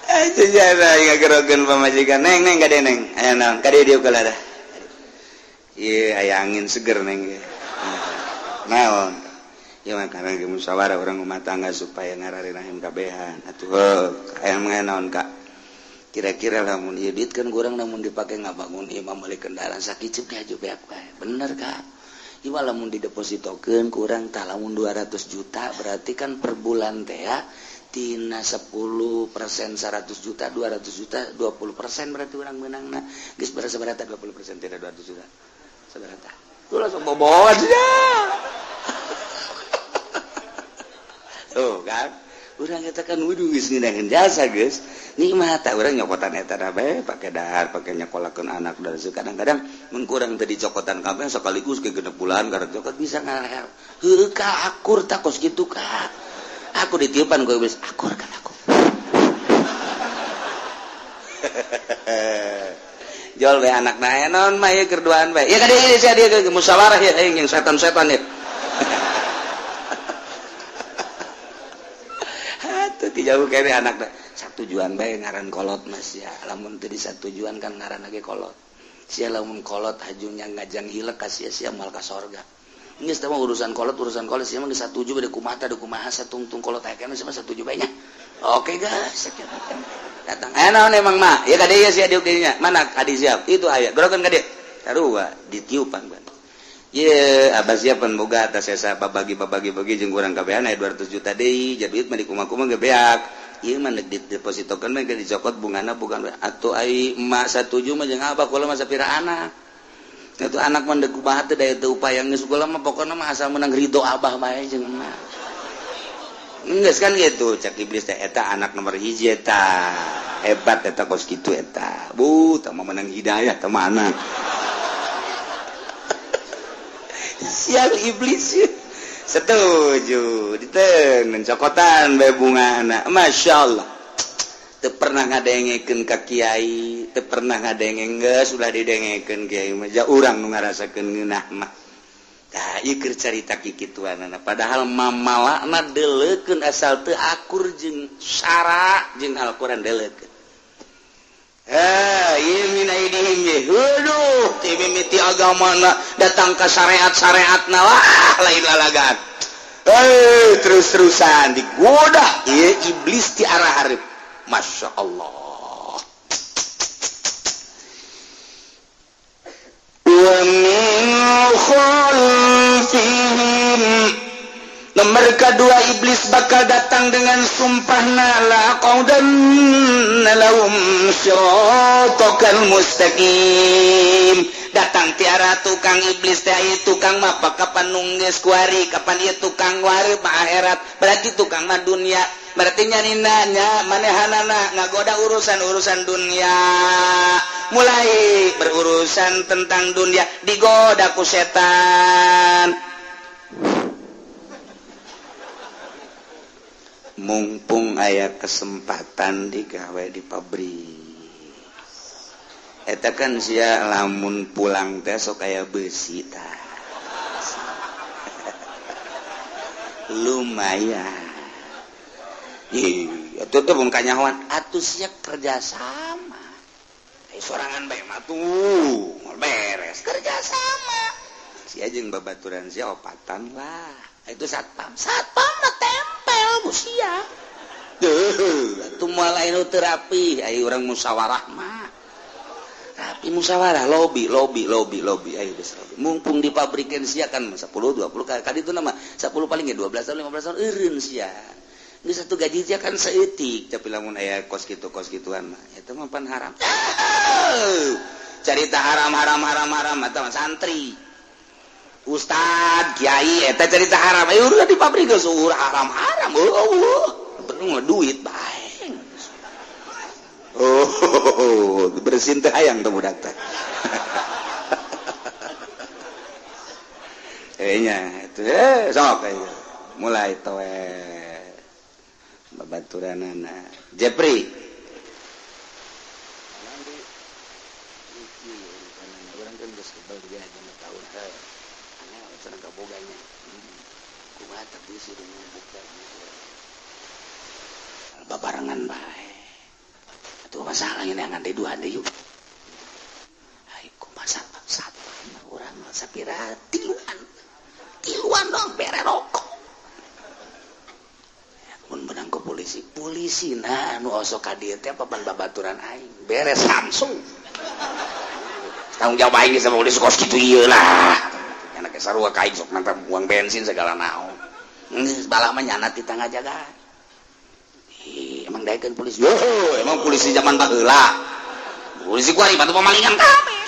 aja jana ngagerogeun pamajikan neng neng kade neng aya naon kade dieu kalah ieu aya angin seger neng naon ieu mah karena musyawarah urang rumah tangga supaya ngararinahim kabehan atuh heuh aya naon ka kira-kira lamun ieu duit kan kurang lamun dipake ngabangun ieu mah meuli kendaraan sakitu ge aju beak bae bener ka ieu mah lamun didepositokeun kurang tah lamun 200 juta berarti kan per bulan teh ya Tina 10% 100 juta 200 juta 20% berarti orang menangna. Geus berapa 20% tina 200 juta. Sabaraha? Tuh langsung boboan ya. Tuh kan. Urang eta kan wudu geus ngeunaheun jasa geus. Nikmat tah urang nyokotan eta bae pake dahar, pake nyokolakeun anak dan kadang-kadang mun kurang teu dicokotan kabeh sekaligus ke genep bulan karek cokot bisa ngarahel. Heueuh ka akur tah kos kitu ka. Aku ditiupan ku iblis, akur kan aku. Jol we anak na naon mah ieu keur duaan bae. Ieu ka dieu sia dieu ke musyawarah ya aing jeung setan-setan ya. Atuh ti jauh kene anak na. Satujuan bae ngaran kolot mas ya. Lamun teu disatujuan kan ngaran lagi kolot. Sia lamun kolot hajunya ngajang hilek ka sia sia moal ka sorga. Geus teh mah urusan kolot sia mah geus satuju bade kumaha teh kumaha satungtung kolot aya kana sia mah satuju bae nya. Oke guys, datang. Naon emang mah? Ya ka dieu sia diuk dinya. Mana kadi siap? Itu aya. Gorokeun ka dieu. Sarua ditiupan ban. Ye, abah siapan boga atas sesa babagi-babagi bagi jeung urang kabehan aya 200 juta deui, jadi duit mah dikumaha-kumaha ge beak. Ieu mah deuk didepositokeun mah geus dicokot bungana bukan atuh ai emak satuju mah jeung abah kula mah sapira anak. Itu anak mah deuk kumaha teh daya teu upaya geus kula mah pokona mah asal menang ridho abah bae jeung emak. Geus kan gitu cak iblis teh eta anak nomor hiji eta. Hebat eta kos kitu eta. Bu, tah mah menang hidayah teh mah anak. Sial iblis setuju diteun cokotan bae bungana. Masya Allah. Teu pernah ngadengekeun ka kiai, teu pernah ngadenge geus ulah didengekeun kiai mah ja urang nu ngarasakeun ngeunah mah. Tah ieu keur carita kikituanana padahal mamalakna deuleukeun asal teu akur jeung syara jeung Al-Qur'an deuleukeun. Ieu min aidihim ye heuduh ti mimiti agamana datang ka syariat-syariatna wah lain lalagan. Terus-terusan digoda ieu iblis ti arah hareup. Masya Allah. Wa min khalfihim. Nomor kedua iblis bakal datang dengan sumpahna la qaudanna lahum siratal mustaqim. Datang tiara tukang iblis teh ieu tukang mah kapan nunggeus kuari, kapan ieu tukang wari mah akhirat, berarti tukang mah dunia. Berarti nyanina nya manehanana ngagoda urusan-urusan dunia. Mulai berurusan tentang dunia digoda ku setan. Mumpung aya kesempatan digawe di pabrik. Eta kan sia lamun pulang teh sok aya besi tah. Lumayan. Ih, atuh teh mun kanyahoan atuh sia kerja sama. Sorangan bae mah tuh beres kerja sama. Sia jeung babaturan sia opatan lah. Itu satpam. Satpam mah tempel bu sia. Duh, atuh moal aya nu teu rapi, aya urang musyawarah mah. Rapi musyawarah lobi lobi lobi lobi ayo geus lobi. Mumpung di pabrikan sia kan 10 20 kali itu nama 10 paling ge 12 tahun 15 tahun eureun sia. Geus satu gaji sia kan saeutik tapi lamun aya kos kitu kos kituan mah eta mah pan haram. Carita haram haram haram haram eta mah santri. Ustad, kiai eta carita haram. Ayo udah di pabrik geus haram haram. Eueuh, penting duit bae. Oh, bersin teh hayang teh budak teh. Nya itu sok ayo. Mulai towe babaturanana Jepri. Urang kan geus kebal dia aja tahun heuh. Aneh urang kaboganya. Kumaha tapi sih buka babarengan bae. Atuh masalah ini ngan deui dua deui yuk. Ai kumaha satpam urang mah sapira tiluan. Tiluan dong bere rokok. Mun menang ke polisi, polisi nah nu osok ka dieu teh papan babaturan aing beres langsung. Tanggung jawab aing sama polisi kos kitu ieu lah. Anak sarua ka aing sok nantang buang bensin segala naon. Geus balah mah nyana ti tangga jaga. daekeun polisi. Yo, emang polisi zaman baheula. Polisi kuari bantu pemalingan kabeh.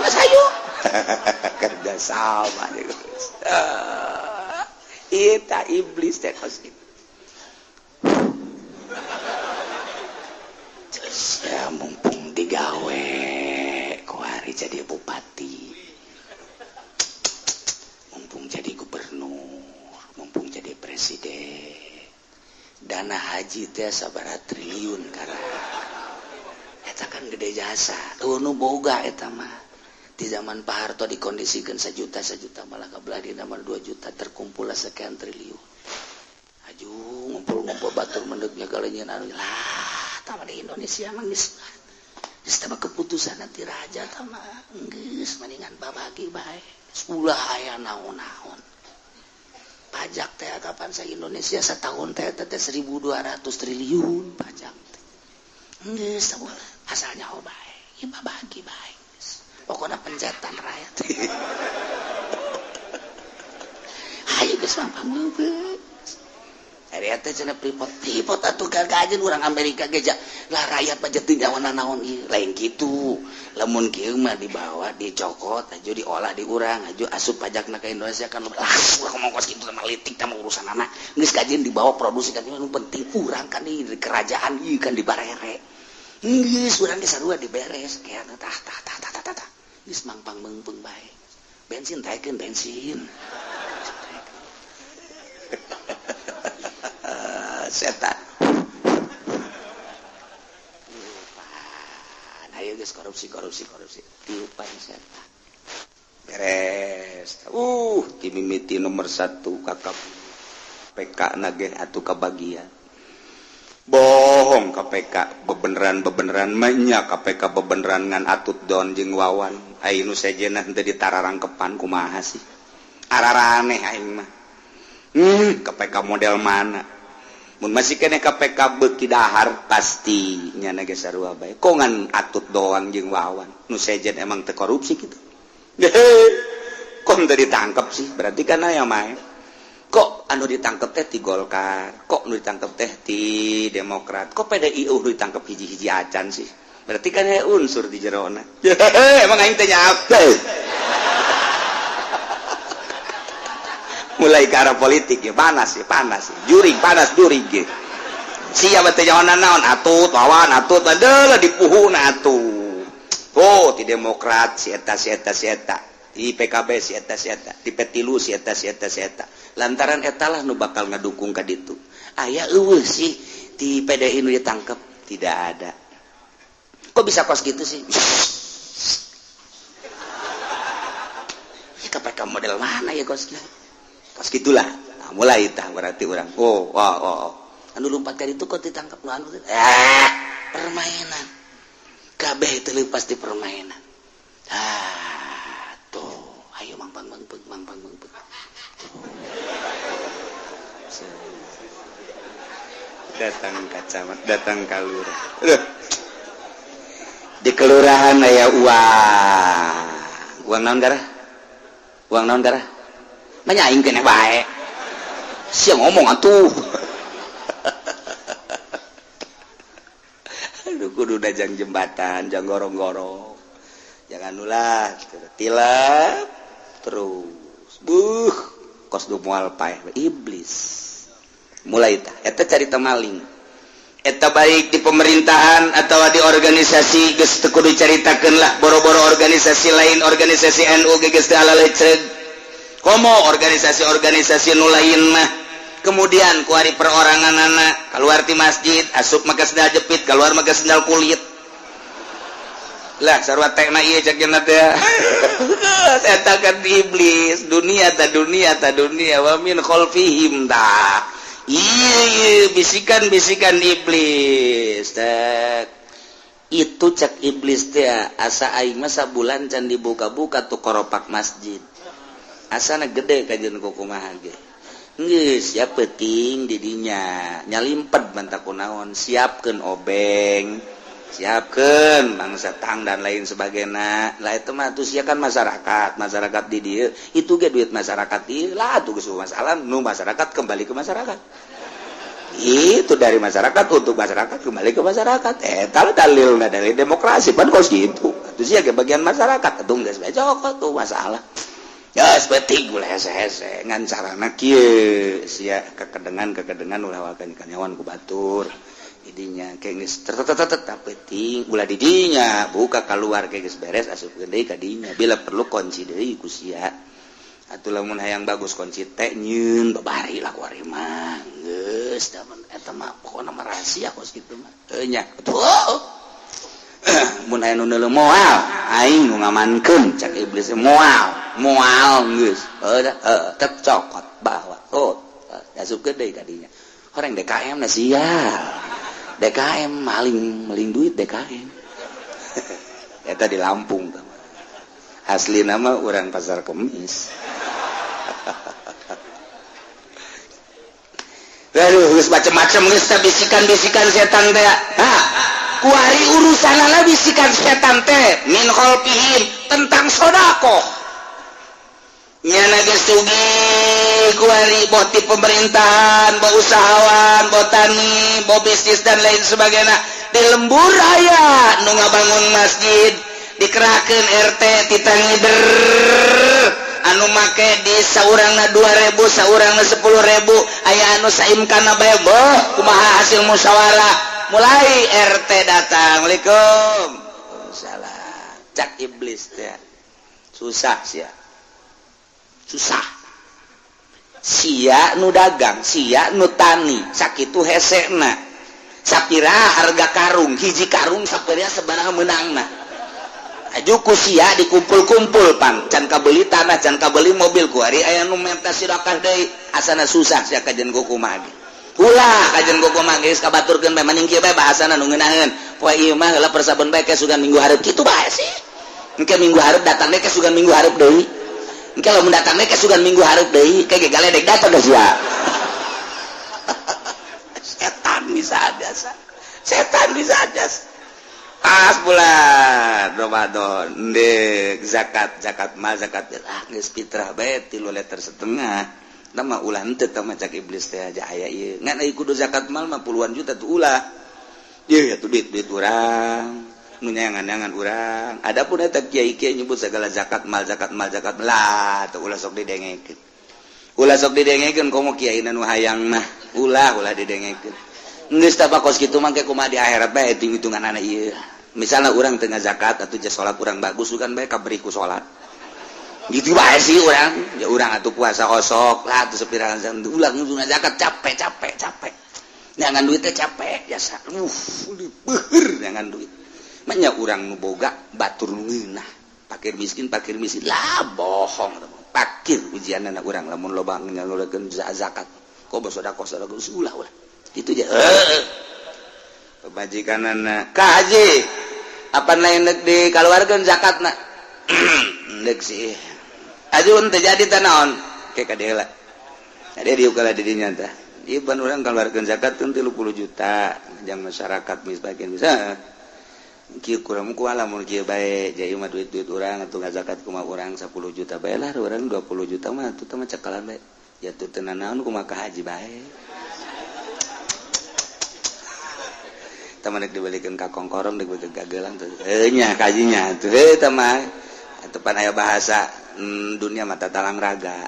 Geus hayu. Kerja sama geus. Eta iblis teh kos kitu. Ya mumpung digawe kuari jadi bupati. Mumpung jadi gubernur, mumpung jadi presiden. Dana haji teh sabaraha triliun karena eta kan gede jasa. Eueuh nu boga eta mah. Di zaman Pak Harto dikondisikan sejuta sejuta malah kabelah di nama 2 juta terkumpul sekian triliun. Aju ngumpul-ngumpul batur mendeknya kalanya anu lah tama di Indonesia mah geus geus tama keputusan nanti raja tama geus mendingan babagi bae. Ulah aya naon-naon. Pajak teh kapan sa Indonesia setahun teh teh 1.200 triliun pajak teh. Geus asalnya oh bae, ieu babagi bae. Pokoknya pencetan rakyat. Ayo geus mampang leubeus. Ari teh cenah pripot-pripot atuh gagajeun urang Amerika ge lah rakyat mah teu nyawana naon ieu. Lain kitu. Lamun kieu mah dibawa dicokot aju diolah di urang aju asup pajakna ka Indonesia kan lah urang ngomong kos kitu mah litik tah urusan anak. Geus kajeun dibawa produksi kan nu penting urang kan di kerajaan ieu kan dibarere. Geus urang ge sarua diberes kayak tah tah tah tah tah tah. Geus mangpang meungpeung bae. Bensin taekeun bensin. Setan. Tiupan. Ayo geus korupsi korupsi korupsi. Tiupan setan. Beres. Timimiti nomor 1 kakap PK nage atuh kabagian. Bohong KPK bebeneran-bebeneran menya KPK bebeneran ngan atut don jeung wawan. Aing nu sejenah teu ditararangkepan kumaha sih? Araraneh aing mah. KPK model mana? Mun masih keneh KPK beuki dahar pasti nyana ge sarua bae. Kok ngan atut doang jeung wawan? Nu sejen emang teu korupsi kitu. Kok teu ditangkep sih? Berarti kan aya mah. Kok anu ditangkep teh ti Golkar, kok anu ditangkep teh ti Demokrat, kok PDI nu ditangkep hiji-hiji acan sih? Berarti kan aya unsur di jerona. Emang aing teh nyape. Mulai ke arah politik ya panas ya panas. Juring panas juring ge. Siapa teh nyawana naon atut wawan atut adalah dipuhuna atuh. Oh, ti Demokrat si eta si eta si eta. Di PKB si eta si eta, di P3 si eta si eta si eta. Lantaran etalah nu bakal ngadukung ka ditu. Aya eueuh sih di PDI nu ditangkep, tidak ada. Kok bisa kos gitu sih? KPK model mana ya kos gitu? Kos gitulah. Nah, mulai tah berarti urang. Oh, oh, oh. Anu lompat ka ditu kok ditangkep nu anu. Permainan. Kabeh teu leupas di permainan. Ah, tuh, ayo mangpang mangpang mangpang mangpang. Datang ka camat, datang ka lurah. Di kelurahan aya uang. Uang naon garah? Uang naon garah? Manya aing keneh bae. Sia ngomong atuh. Aduh kudu dajang jembatan, jang gorong-gorong. Jangan ulah tilap terus. Buh, kos du moal paeh iblis. Mulai tah eta carita maling. Eta baik di pemerintahan atau di organisasi geus teu kudu caritakeun lah boro-boro organisasi lain organisasi NU ge geus teu alaleceg. Komo organisasi-organisasi nu lain mah. Kemudian kuari peroranganana keluar ti masjid asup make sendal jepit keluar make sendal kulit. Lah sarua tekna ieu cek cenah teh. Eta kan iblis dunia ta dunia ta dunia wa min khalfihim ta. Iya bisikan-bisikan iblis tek. Itu cek iblis teh asa aing mah sabulan can dibuka-buka tuh koropak masjid. Asana gede kajeun kumaha ge. Geus ya peuting di dinya nyalimpet mantak kunaon siapkeun obeng. Siapkeun bangsa tang dan lain sebagainya. Lah itu mah tuh sia kan masyarakat, masyarakat di dieu itu ge duit masyarakat ieu lah tuh geus masalah nu masyarakat kembali ke masyarakat. Itu dari masyarakat untuk masyarakat, kembali ke masyarakat. Kalau dalil dari demokrasi pan kos gitu. Itu sih ya bagian masyarakat atuh, geus bae cokot tuh masalah. Ya seperti gula hese-hese ngan carana kieu sia kekedengan kekedengan, ulah wakan kanyawan ku batur didinya kayak geus tetep penting ulah didinya buka keluar, kayak geus beres asup deui ka dinya. Bila perlu kunci deui ku sia atuh, lamun hayang bagus kunci teh nyieun babari lah ku ari mah geus da eta mah pokona mah rahasia kos kitu mah. Heuh nya atuh, mun aya nu neuleuh moal aing nu ngamankeun, cak iblis. Moal moal geus heuh heuh cokot bahwa oh asupkeun deui ka dinya. Orang DKM na sial, DKM maling, maling duit DKM eta di Lampung. Asli nama orang Pasar Kemis. Aduh, geus macem-macem geus bisikan-bisikan setan teh. Ha, kuari urusanana bisikan setan teh min khalfihim tentang sodakoh. Nyana geus sugih kuari, boh ti pemerintahan, boh usahawan, boh tani, boh bisnis dan lain sebagainya. Di lembur aya nu ngabangun masjid, dikerahkeun RT titah ngider anu make di saurangna 2000, saurangna 10.000, aya anu saimkana bae, boh kumaha hasil musyawarah. Mulai RT datang, "Assalamualaikum." "Salah." Cak iblis teh, "Susah sia, susah sia nu dagang, sia nu tani." Sakitu hesena, sapira harga karung, hiji karung sapira sabaraha meunangna, aju ku sia dikumpul-kumpul pan can kabeli tanah, can kabeli mobil. Ku ari aya nu menta sedekah deui, asana susah sia kajen kumaha ge. Ulah kajen kumaha geus kabaturkeun bae, mending kieu bae bahasana nu ngeunaheun. Poe ieu mah heula persabun bae, ke sugan minggu hareup, kitu bae sih. Engke minggu hareup datang deui, ke sugan minggu hareup deui. Engke lamun datang deui, ke sugan minggu hareup deui, ke ge galedek datang geus sia. Setan bisa ada, setan bisa ada. Pas bulan Ramadan ndek zakat, zakat mal, zakat, ah geus fitrah bae 3,5 liter. Nama ulah henteu tah, cak iblis teh aja aya ieu. Ngan ai kudu zakat mal mah puluhan juta tuh ulah. Ieu ya tuh duit duit urang nu nyangan-nyangan urang. Adapun eta kiai-kiai nyebut segala zakat mal, zakat mal, zakat lah tuh ulah sok didengekeun, ulah sok didengekeun. Komo kiai nu hayang mah ulah, ulah didengekeun. Geus tah kos kitu mah, kumaha di akhirat bae hitung-hitungan anak ieu. Misalnya orang tengah zakat atau salat kurang bagus kan bae kaberi ku salat gitu bae sih orang ya. Urang atuh puasa osok lah tuh sepirangan, ulah nguzuna zakat. Capek, capek, capek jangan duitnya, capek jasa, beuheur jangan duit. Manya urang nu boga, batur nu ngeunah, pakir miskin, pakir miskin lah, bohong pakir ujian anak urang lamun loba nyalurkeun zakat kok sedekah, sedekah ulah, ulah itu aja. Pemajikan anak ka haji apa lain dek dikeluarkan zakat nak dek sih ajun terjadi tanaon kayak kadela ada di ukala di dinya tah. Ieu ban urang keluarkan zakat teh 30 juta jang masyarakat miskin bisa kieu. Kurang ku lamun kieu bae jadi mah duit-duit urang atuh ngazakat kumaha urang 10 juta bae lah, urang 20 juta mah atuh mah cekalan bae ya tuh teu nanaon, kumaha ka haji bae. Teman dibalikin ka kongkorong, dibalikin ka gelang tuh nya kajinya tuh heuh mah tepan aya bahasa dunia mata talang raga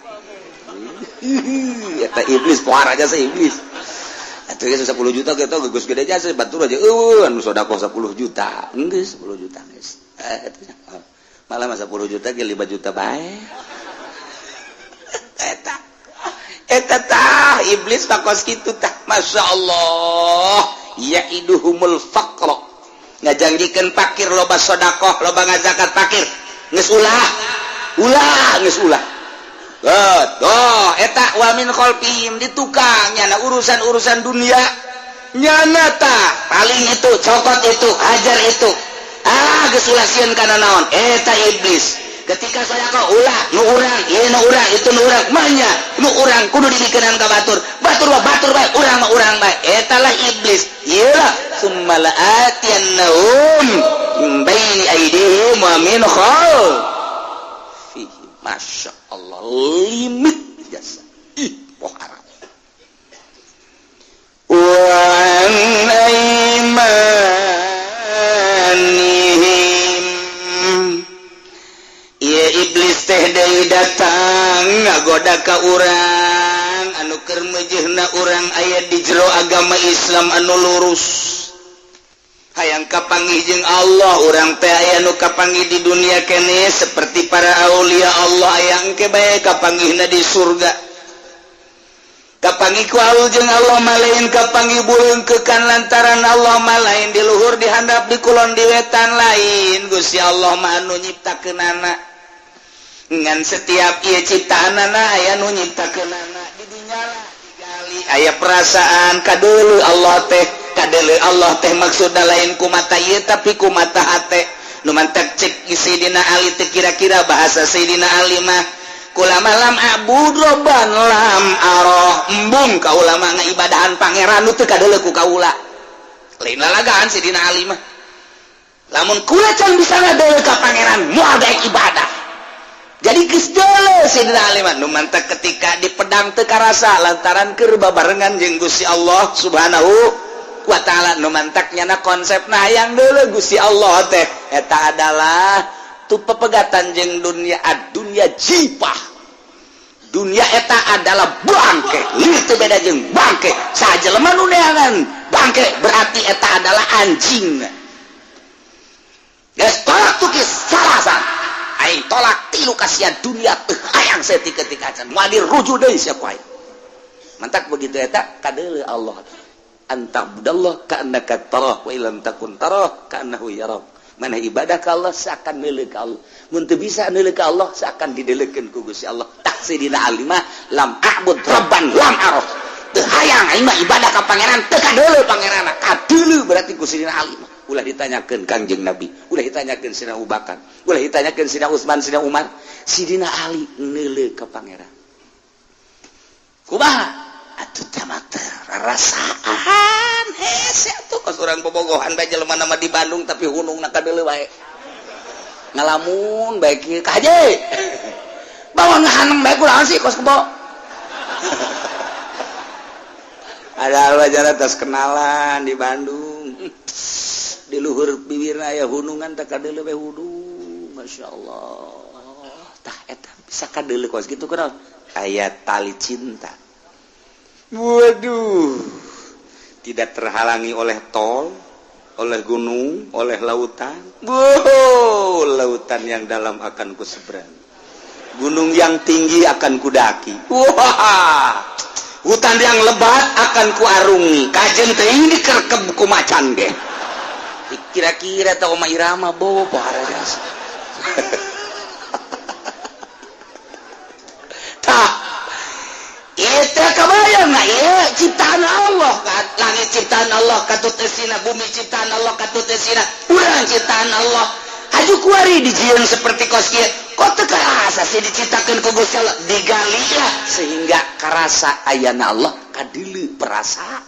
eta iblis poar aja sih iblis atuh geus 10 juta gitu geus gede jasa batur aja eueuh anu sedekah 10 juta geus 10 juta geus malah mah 10 juta ge 5 juta bae. Eta eta tah iblis pakos kitu tah. Masya Allah, yaiduhumul faqra, ngajanjikeun pakir. Loba sedekah, loba ngazakat, pakir geus ulah, ulah geus ulah. Oh, eta wa min khalfihim di tukang nyana urusan-urusan dunia nyana tah paling itu cokot itu hajar itu ah geus ulah sieun kana naon. Eta iblis ketika sedekah ulah nu urang ieu, nu urang itu, nu urang manya, nu urang kudu dibikeun ka batur, batur mah batur bae, urang mah urang bae. Eta lah iblis ieu lah. Summa la'atiyannahum min baini aydihim wa min khalfihim. Masya Allah, limit jasa ih pohara. teh deui datang ngagoda ka urang anu keur meujeuhna urang aya di jero agama Islam anu lurus. Hayang kapanggih jeung Allah urang teh aya nu kapanggih di dunia kene seperti para aulia Allah aya engke bae kapanggihna di surga. Kapanggih ku jeung Allah malain kapanggih buleungkeukan lantaran Allah malain di luhur di handap di kulon di wetan lain. Gusti Allah mah anu nyiptakeunana ngan setiap ieu ciptaanana aya nu nyiptakeunana di dinya lah digali aya perasaan kadeuleu Allah teh kadeuleu Allah teh maksudna lain ku mata ieu tapi ku mata hate. Nu mantak cek Sayyidina Ali teh kira-kira bahasa Sayyidina Ali mah kulama lam abud roban lam aroh embung kaula mah ngaibadahan pangeran nu teu kadeuleu ku kaula. Lain lalagaan Sayyidina Ali mah lamun kula can bisa ngadeuleu ka pangeran moal daek ibadah. Jadi geus deuleu Sayyidina Ali mah nu mantak ketika di pedang teu karasa lantaran keur babarengan jeung Gusti Allah Subhanahu wa ta'ala. Nu mantak nyana konsepna hayang deuleu Gusti Allah teh eta adalah tu pepegatan jeung dunia. Ad-dunya jipah, dunia eta adalah bangke, lieu beda jeung bangke saja jelema nu neangan bangke berarti eta adalah anjing. Geus tolak tukis salasan aing tolak tilu kasihan dunia teu hayang saeutik ketika acan moal dirujuk deui sia ku aing. Mantak begitu eta kadeuleu Allah antabudallah ka'annaka tarah wa illam takun tarah ka'annahu yarak. Mana ibadah ka Allah seakan neuleuh ka Allah, mun teu bisa neuleuh ka Allah seakan dideulekeun ku Gusti Allah. Tak Sayyidina Ali mah lam a'bud rabban lam araf, teu hayang aing mah ibadah ka pangeran teu kadeuleu pangeranna. Kadeuleu berarti ku Sayyidina Ali mah ulah ditanyakeun Kangjeng Nabi, ulah ditanyakeun Sayyidina Abu Bakar, ulah ditanyakeun Sayyidina Utsman, Sayyidina Umar. Sayyidina Ali neuleuh ka pangeran kumaha atuh teh mah rasaan hese atuh kos urang bobogohan bae jelema nama di Bandung tapi hunungna kadeuleu bae ngalamun bae kieu ka haji bawa ngahanem bae kunaon sih kos kebo. Ada wajar atas kenalan di Bandung di luhur bibirna aya hunungan teh kadeuleu bae hudung masyaallah tah eta bisa kadeuleu kos kitu kunaon aya tali cinta. Waduh, tidak terhalangi oleh tol, oleh gunung, oleh lautan. Wow, lautan yang dalam akan ku seberang, gunung yang tinggi akan kudaki. Wah, hutan yang lebat akan kuarungi. Kajen teh ini dikerkeb ku macan ge. Kira-kira tau Oma Irama bawa pohara jasa. Tah, itu kebayang nggak ya ciptaan Allah kan? Langit ciptaan Allah katut esina, bumi ciptaan Allah katut esina, urang ciptaan Allah. Haju kuari dijieun seperti kos kieu. Kok teu karasa sih diciptakeun ku Gusti Allah, digali lah sehingga karasa ayana Allah kadeuleu perasaan.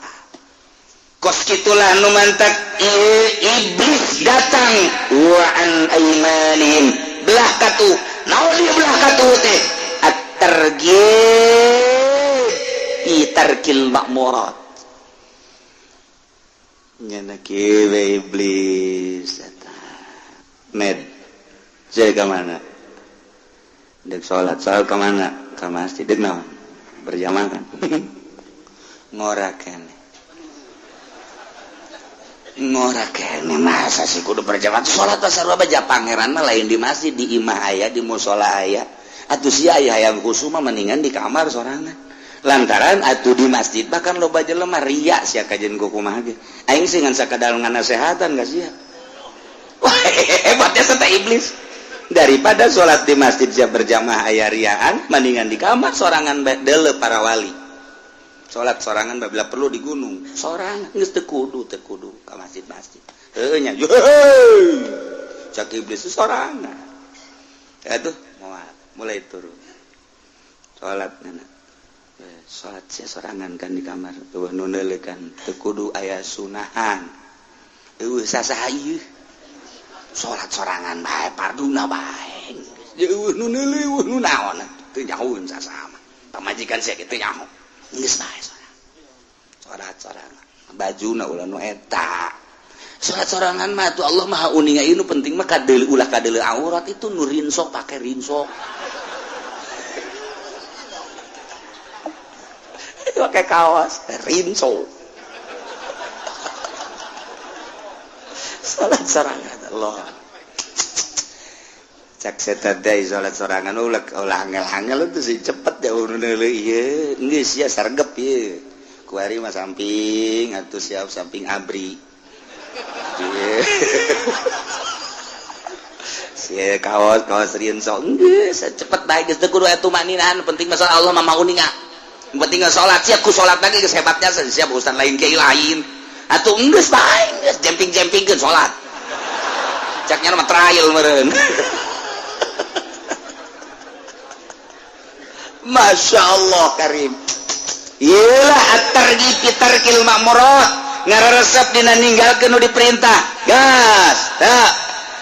Kos kitulah nu mantak iblis datang wa an aymanihim belah katu. Naon ieu belah katu teh? At-targhib fi tarkil ma'murat. Nyana kieu iblis eta. Med, saya ke mana? Dek salat, salat ke mana? Ke masjid, dek naon? Berjamaah kan? Ngora kene. Ngora kene masa sih kudu berjamaah? Salat pasar baja pangeran mah lain di masjid, di imah aya, di musola aya. Atuh sia aya hayang khusyuk mah mendingan di kamar sorangan. Lantaran atuh di masjid bahkan loba jelema ria sia kajen ku kumaha ge. Aing sih ngan sakadar nganasehatan ka sia. Wah, hebatnya serta iblis. Daripada sholat di masjid siap berjamaah aya riaan, mendingan di kamar sorangan deuleu para wali. Sholat sorangan bila perlu di gunung, sorangan geus teu kudu ka masjid-masjid. Heuh nya, cak iblis sorangan. Aduh, moal mulai turun. Sholat nana. Sholat sia sorangan kan di kamar, eueuh nu neuleuh kan teu kudu aya sunahan. Eueuh sasaha ieu. Salat sorangan bae parduna bae. Eueuh nu neuleuh eueuh nu naon teu nyahoeun sasama. Pamajikan sia kitu nyaho. Geus bae sorangan. Salat sorangan. Bajuna ulah nu eta. Salat sorangan mah tuh Allah Maha uninga ieu nu penting mah kadeuleu ulah kadeuleu aurat itu nu rinsok pake rinsok. Pakai kaos rinso. Salat sorangan Allah. Cak setan teh salat sorangan ulah ulah angel-angel itu sih cepet ya urun ieu geus sia sargep ieu. Kuari mah samping atuh siap samping abri. Sia kaos kaos rinso geus cepet bae geus teu kudu atuh maninaan penting masalah Allah mah mau ninga. Penting salat siap ku salat lagi geus hebatnya siap urusan lain kiai lain. Atuh geus bae geus jemping-jempingkeun salat. Caknya mah trial meureun. Masya Allah karim. Iyalah at-targhib fi tarkil ma'murat, ngaresep dina ninggalkeun nu diperintah. Gas, teu.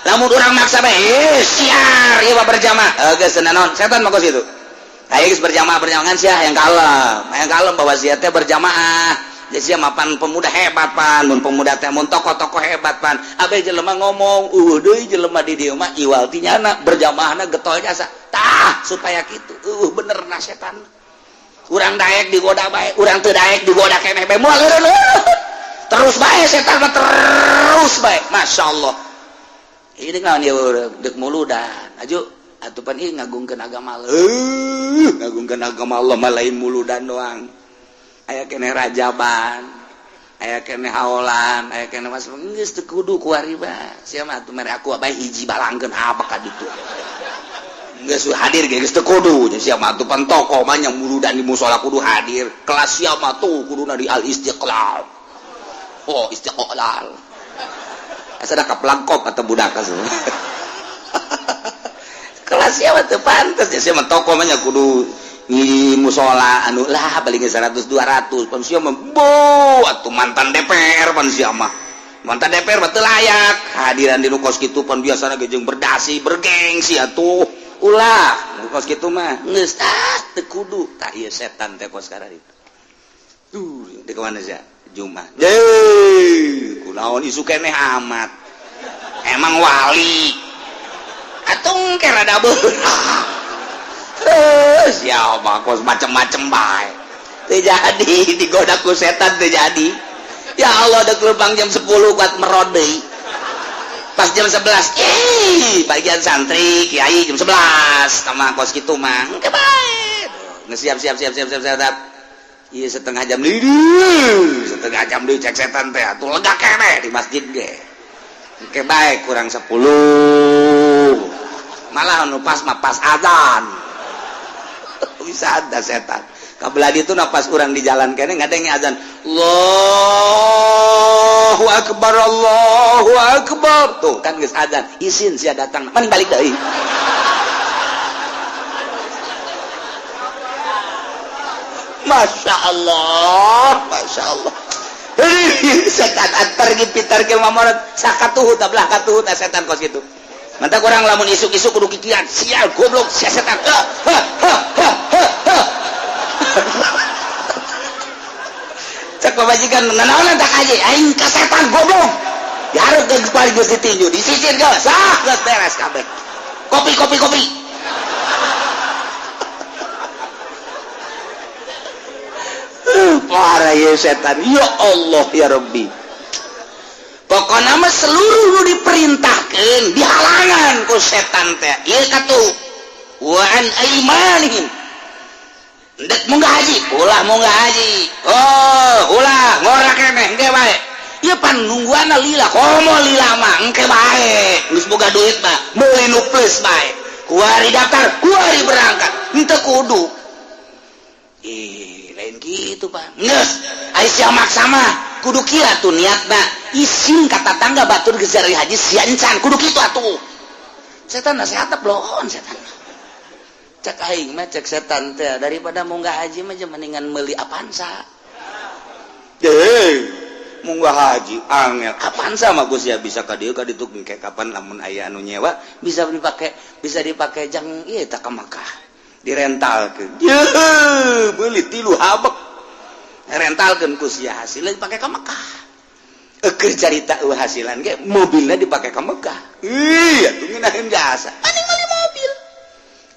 Lamun urang maksa bae, siar ieu mah berjamaah. Geus naon setan mah kos kitu. Aya geus berjamaah berjamaah sia hayang kalem. Hayang kalem bahwa sia teh berjamaah. Jadi sia mapan pemuda hebat pan, mun pemuda teh mun tokoh-tokoh hebat pan. Abe jelema ngomong, deui jelema di dieu mah iwal ti nyana berjamaahna getol jasa. Tah supaya kitu. Bener na setan. Urang daek digoda bae, urang teu daek digoda keneh bae. Moal eureun. Terus bae setan mah terus bae. Masyaallah. Ini naon ieu deuk muludan. Aju atuh pan ieu ngagungkeun agama Allah. Ngagungkeun agama Allah mah lain muludan doang. Aya keneh rajaban, aya keneh haolan, aya keneh mas geus teu kudu kuari bae. Sia mah atuh mere aku bae hiji balangkeun apa ka ditu. Geus hadir ge geus teu kudu. Sia mah atuh pan tokoh mah nya muludan di musala kudu hadir. Kelas sia mah tuh kuduna di Al Istiqlal. Oh, Istiqlal. Asa da kaplangkop atau budak asuh. Kelas sia mah teu pantes sia mah tokoh mah nya kudu di musola anu lah paling 100 200 pan sia mah bo atuh mantan DPR pan sia mah mantan DPR mah teu layak hadiran di nu kos kitu pan biasana ge jeung berdasi bergengsi atuh ulah nu kos kitu mah geus ah teu kudu tah ieu setan teh kos kararitu tuh di mana sia Jumat deui kunaon isu keneh amat emang wali atuh ke rada beurang. Siapa kos macem-macem bae. Teu jadi digoda ku setan teu jadi. Ya Allah deuk leumpang jam 10 kuat merod deui. Pas jam 11, bagian santri kiai jam 11 sama kos kitu mah. Engke bae. Geus siap siap siap siap siap siap. Ieu setengah jam deui. Setengah jam deui cek setan teh atuh lega keneh di masjid ge. Engke bae kurang 10. Malah anu pas mah pas azan. Bisa ada setan kabelah itu napas urang di jalan kene ngadenge azan Allahu akbar Allahu akbar tuh kan geus azan isin sia datang mending balik deui. Masya Allah Masya Allah. Setan antar gipitar ke mamorat sakatuhu tablah katuhu ta setan kos kitu. Mantap kurang lamun isuk-isuk kudu kikian sial goblok sia setan. Ha ha ha ha ha. Cek pamajikan nanaonan tak aja aing ka setan goblok. Dihareup geus paling geus ditinju disisir geus sah geus beres kabeh. Kopi kopi kopi. Parah ya setan. Ya Allah ya Rabbi. Pokoknya mah seluruh nu diperintahkeun dihalangan ku setan teh. Ieu katuh wa an aimanihim. Ndek munggah haji, ulah munggah haji. Oh, ulah ngora keneh engke bae. Ieu pan nungguanna lila, komo lila mah engke bae. Geus boga duit mah meuli nu plus bae. Kuari daftar, kuari berangkat. Henteu kudu. Ih, lain gitu Pak. Geus, ai sia maksa mah kudu kieu atuh niatna. Isin ka tatangga batur geus dari haji sia encan kudu kitu atuh. Setan nasihat bloon setan. Cek aing mah cek setan teh daripada munggah haji mah mendingan meuli Avanza. Deh, munggah haji angel Avanza mah geus ya bisa ka dieu ka ditu engke kapan lamun aya anu nyewa bisa dipakai jang ieu tah ka Makkah. Direntalkeun. Yeuh, meuli 3 habek. Rentalkeun ku sia hasilna dipake ka Makkah. Eukeur carita eueuh hasilan ge mobilna dipake ka Mekah. Ih, atuh ngeunaheun jasa. Mending meuli mobil.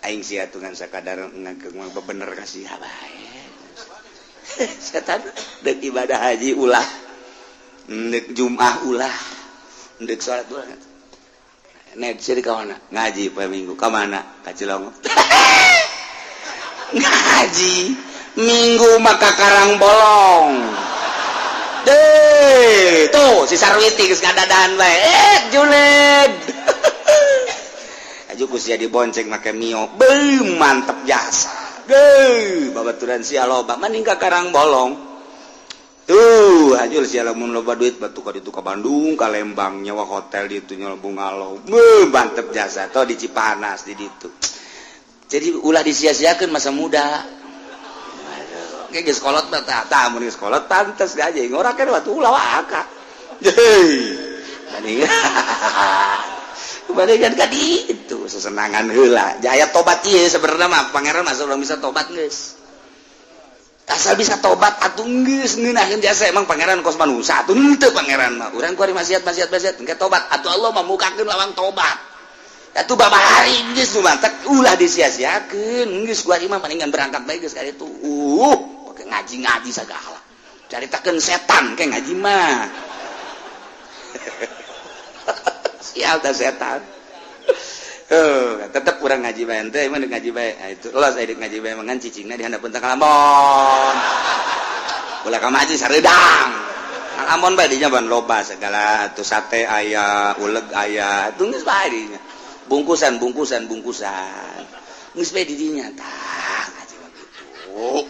Aing sia atuh ngan sakadar ngageng mah bener ka sia bae. Setan dek ibadah haji ulah, dek Jumat ulah, dek salat ulah. Nek sih ka mana ngaji poe Minggu? Ka mana? Ka Cilongok. Ngaji Minggu maka Karang Bolong deh. Tuh si Sarwiti geus ngadadahan bae, eh julid aju ku sia dibonceng make Mio. Beuh, mantep jasa. Geuh, babaturan sia loba mending ka Karang Bolong tuh. Ajul sia lamun loba duit batu ka ditu, ka Bandung, ka Lembang, nyewa hotel di itu, nyewa bungalow. Beuh, mantep jasa. Tuh di Cipanas di ditu. Jadi ulah disia-siakeun masa muda. Kayak geus kolot mah tah, tah mun geus kolot pantes aja ngora kan waktu ulah waka. Heuy. Bandingan ka itu sesenangan heula. Jaya tobat ieu sebenarnya mah Pangeran masa urang bisa tobat geus. Asal bisa tobat atuh geus ngeunaheun jasa. Emang Pangeran kos manusia atuh? Henteu, Pangeran mah urang ku ari maksiat, maksiat, maksiat engke tobat atuh Allah mah mukakeun lawang tobat. Atuh babari geus nu mantek ulah disia-siakeun geus. Gua mah mendingan berangkat bae geus ka ditu. Pake ngaji-ngaji sagala. Caritakeun setan ke ngaji mah. Sial dah setan. Tetep kurang ngaji bae ente emang ngaji bae. Nah, itu los aya ngaji bae mangan cicingna di handapeun teh kalamon. Ulah ka ngaji sareudang. Kalamon bae dinya ban loba segala tuh, sate aya, uleg aya, tuh geus bae dinya. Bungkusan, bungkusan, bungkusan. Geus bae di dinya tah ngaji mah kitu.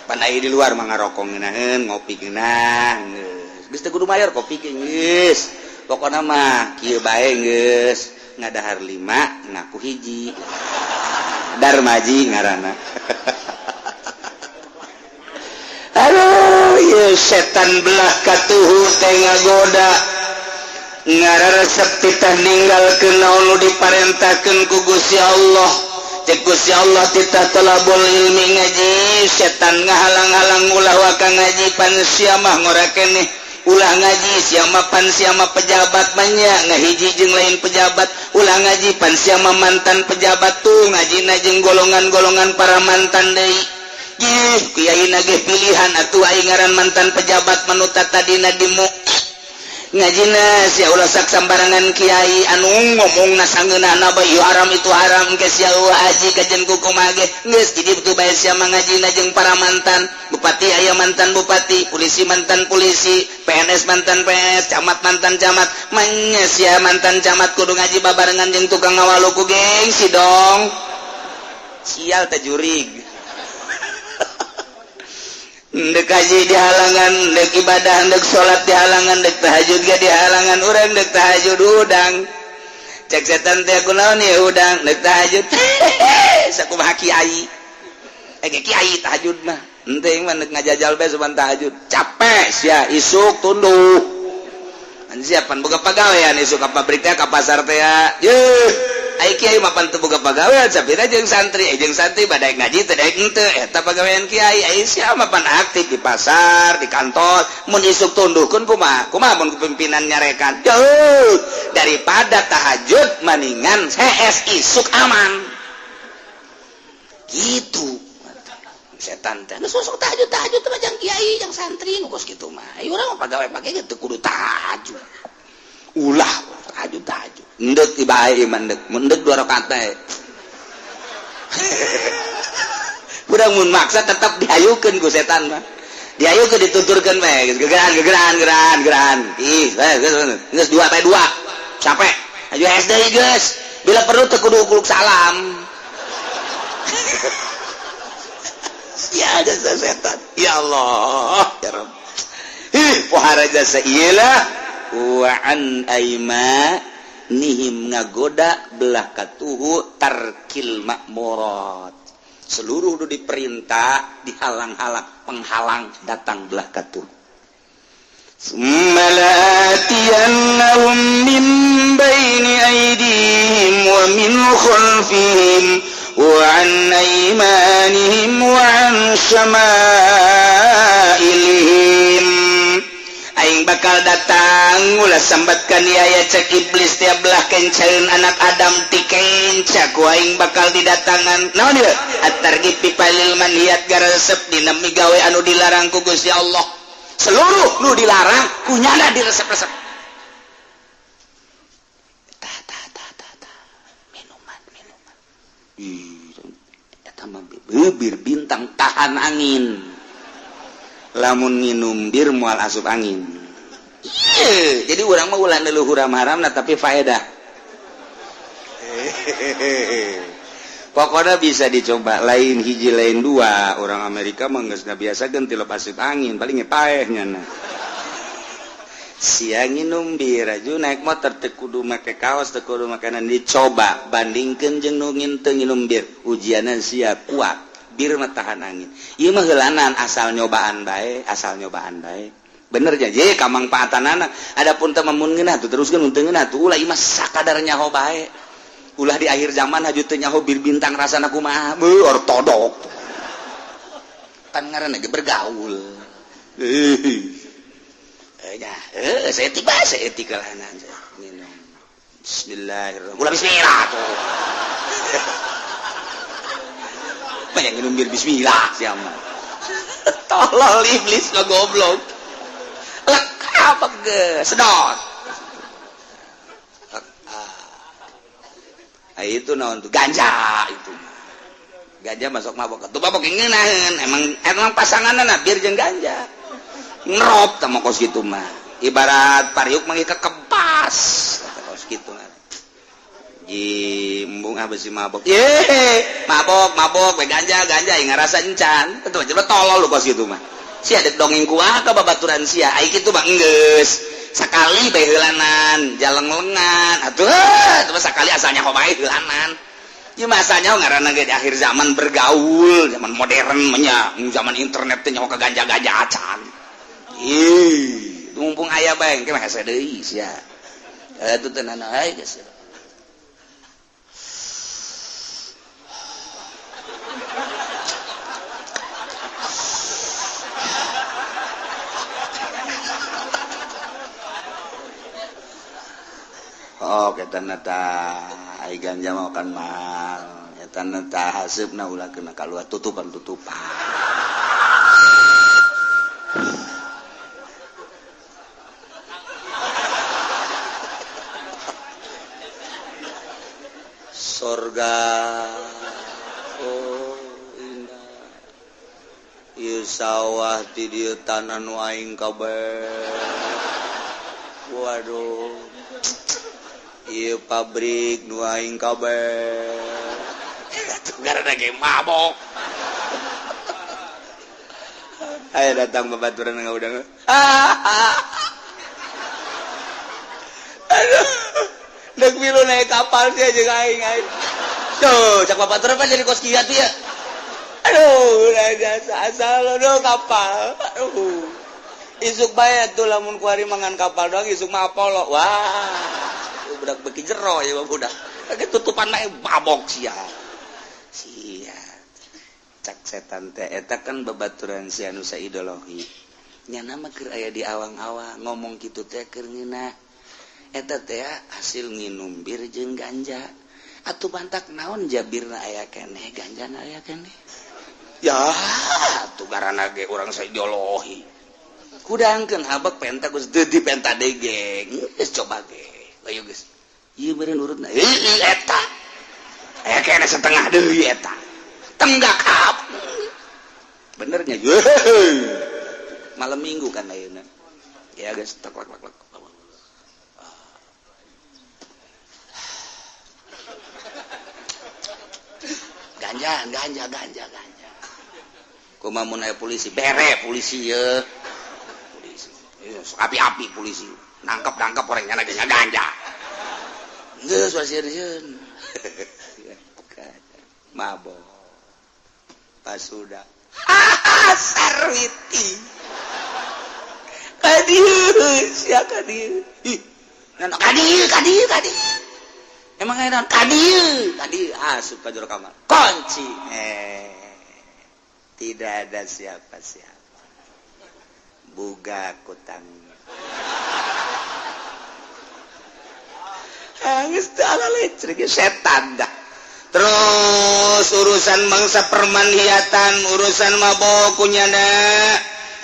Pan aya di luar mah ngarokok ngeunaheun, ngopi ngeunah geus. Geus teu kudu mayar kopi ge geus. Pokokna mah kieu bae geus, ngadahar lima ngaku hiji. Darmaji ngaranna. Aduh, ieu setan belah katuhu teh ngagoda, ngararesep titah ninggalkeun naon nu diparentahkeun ku Gusti Allah. Cek Gusti Allah titah talabul ilmi, ngaji, setan ngahalang-halang, ulah waka ngaji, pan sia mah ngora keneh, ulah ngaji sia mah, pan sia mah pejabat banyak ngahiji jeung lain pejabat, ulah ngaji, pan sia mah mantan pejabat. Tuh ngajina jeung golongan-golongan para mantan deui. Ih, kiai nagih pilihan atuh, aing ngaran mantan pejabat manuta tadina dimu ngajina sia ulah sak sambarangan kiai anu ngomong sangeunahna bae, ieu haram, itu haram, ke sia eueuh haji kajen ku kumaha ge. Geus jadi betul bae sia mah ngajina jeung para mantan bupati, aya mantan bupati, polisi mantan polisi, PNS mantan PNS, camat mantan camat. Manya sia mantan camat kudu ngaji babarengan jeung tukang ngawalu ku gengsi dong. Sial teh jurig. Dek haji dihalangan, dek ibadah, dek salat dihalangan, dek tahajud ge dihalangan. Urang dek tahajud udang, cek setan teh, kunaon ya udang? Dek tahajud sakumaha kiai, eh kiai tahajud mah henteu mah dek ngajajal bae sopan tahajud. Capek sia, isuk tunduh. Siapa boga pagawean isuk ka pabrik teh, ka pasar teh? Yeuh, ai kiai mah pan teu boga pagawean, sapira jeung santri, eh jeung santri badaek ngaji teu daek henteu, eta pagawean kiai. Ai sia mah pan aktif di pasar, di kantor, mun isuk tunduhkeun kumaha? Kumaha mun pimpinan nyarekan? Jauh daripada tahajud maningan hees isuk aman gitu. Setan teh geus masuk tahajud, tahajud mah jang kiai, jang santri nu kos kitu mah. Ai urang mah pagawe pake gitu kudu tahajud. Ulah tahajud tahajud. Endek bae iman endek, mendek dua rakaat bae. Urang mun maksa tetap dihayukeun ku setan mah. Dihayukeun, dituturkeun bae geus gegeran gegeran gegeran gegeran. Ih, geus geus dua bae dua. Capek. Ayo SD geus. Bila perlu teu kudu kuluk salam. Ya jasa setan. Ya Allah, ya Rabb. Ih, pohara jasa iyalah wa an aimanihim, ngagoda belah katuhu tarkil makmurat, seluruh nu diperintah dihalang-halang, penghalang datang belah katuhu. ثم لآتينهم من بين أيديهم ومن خلفهم وعن أيمانهم وعن شمائلهم. Aing bakal bakal datang ulah sambatkan ieu cek iblis tiap belah kencaeun anak Adam ti kenca ku aing bakal didatangan naon ieu at-targhib fi fi'lil manhiyat garesep dina migawe anu dilarang ku Gusti Allah seluruh nu dilarang kunyana diresep-resep tah tah tah tah tah minuman minuman ih eta mah bir bintang tahan angin lamun nginum bir moal asup angin. Ieu, jadi urang mah ulah leluhur haram nah tapi faedah. Pokoknya bisa dicoba lain hiji lain dua orang Amerika mah geus ngabiasakeun tilep asup angin paling paeh nyana. Sia nginum bir aju naik motor teu kudu make kaos teu kudu makanan dicoba bandingkeun jeung nu teu nginum bir ujianna sia kuat. Bir mah tahan angin. Ieu mah heulanan asal nyobaan bae, asal nyobaan bae. Bener ja, je kamangpaatanana. Adapun teu mun ngeunah tuh teruskeun mun teu ngeunah tuh ulah ieu mah sakadar nyaho bae. Ulah di akhir zaman haju teu nyaho bir bintang rasana kumaha. Beuh ortodok. Pan ngaranna ge bergaul. Ya, saya tiba saya etikalanan minum. Bismillahirrahmanirrahim. Ulah bismillah tuh. Banyak minum bir bismillah siapa. Tolol iblis mah goblok. Lek apa ge sedot. Ah, itu naon tuh ganja itu. Ganja masuk mabok. Tuh mabok ngeunaheun emang emang pasanganna bir jeung ganja. Ngerop tah mah kos kitu mah. Ibarat pariuk mah kekempas kos kitu mah. Jimbung ah besi mabok. Ye, mabok, mabok, we ganja, ganja, yang ngarasa encan. Itu mah tolol lu kos kitu mah. Sia dek dongeng kumaha ka babaturan sia. Ai kitu mah enggeus. Sakali bae heulanan, jaleng-lengan. Atuh, itu mah sakali asalnya kok bae heulanan. Ieu mah asalnya ngaranna ge di akhir zaman bergaul, zaman modern mah nya, zaman internet teh nyaho ka ganja-ganja acan. Ih, mumpung aya bae engke mah hese deui sia. Atuh teh nana ai geus. Oh, eta na tah ai ganja mah kan mal. Eta na tah haseupna ulah kena kaluar tutupan-tutupan. Sorga oh indah. Ieu sawah ti dieu tanah nu aing kabeh. Waduh. Ieu pabrik nu aing kabeh. Gara-gara ge mabok. Ayo datang babaturan ngaudang. Aduh. Dek milu naik kapal sih jeung aing aing. Tuh, cak babaturan pan jadi kos kieu tuh ya. Aduh, jasa asal aduh kapal. Aduh. Isuk bae tuh lamun kuari mangan kapal doang isuk mah Apollo. Wah. Budak beki jero ya budak. Tutupan mah mabok sia. Sia. Cak setan teh eta kan babaturan si anu saideologi. Nyana mah keur aya di awang-awang ngomong kitu teh keur ngeunah. Eta teh hasil nginum bir jeung ganja. Atuh bantak naon jabirna aya keneh, ganjana aya keneh. Ya, atuh garana ge urang saideologi. Kudangkeun habek penta geus deui penta deui ge. Geus coba ge. Ayo geus. Ieu beureun urutna. Heueuh eta. Aya keneh setengah deui eta. Tenggak hap. Benernya. Malam Minggu kan ayeuna. Ya geus tek lek lek. Ganja, ganja, ganja, ganja. Kumaha mun aya polisi, bere polisi ye. Polisi. Api-api polisi. Nangkep-nangkep orangnya lagi ganja. Geus wasieun. Mabok. Pas sudah. Sarwiti. Ka dieu, sia ka dieu. Ih, ka dieu, ka dieu, ka dieu. Emang aya naon? Ka dieu, ka dieu asup ka jero kamar. Kunci. Tidak ada siapa-siapa. Buka kutang. Geus teu listrik, setan dah. Terus urusan bangsa permanhiatan, urusan mabok kunyana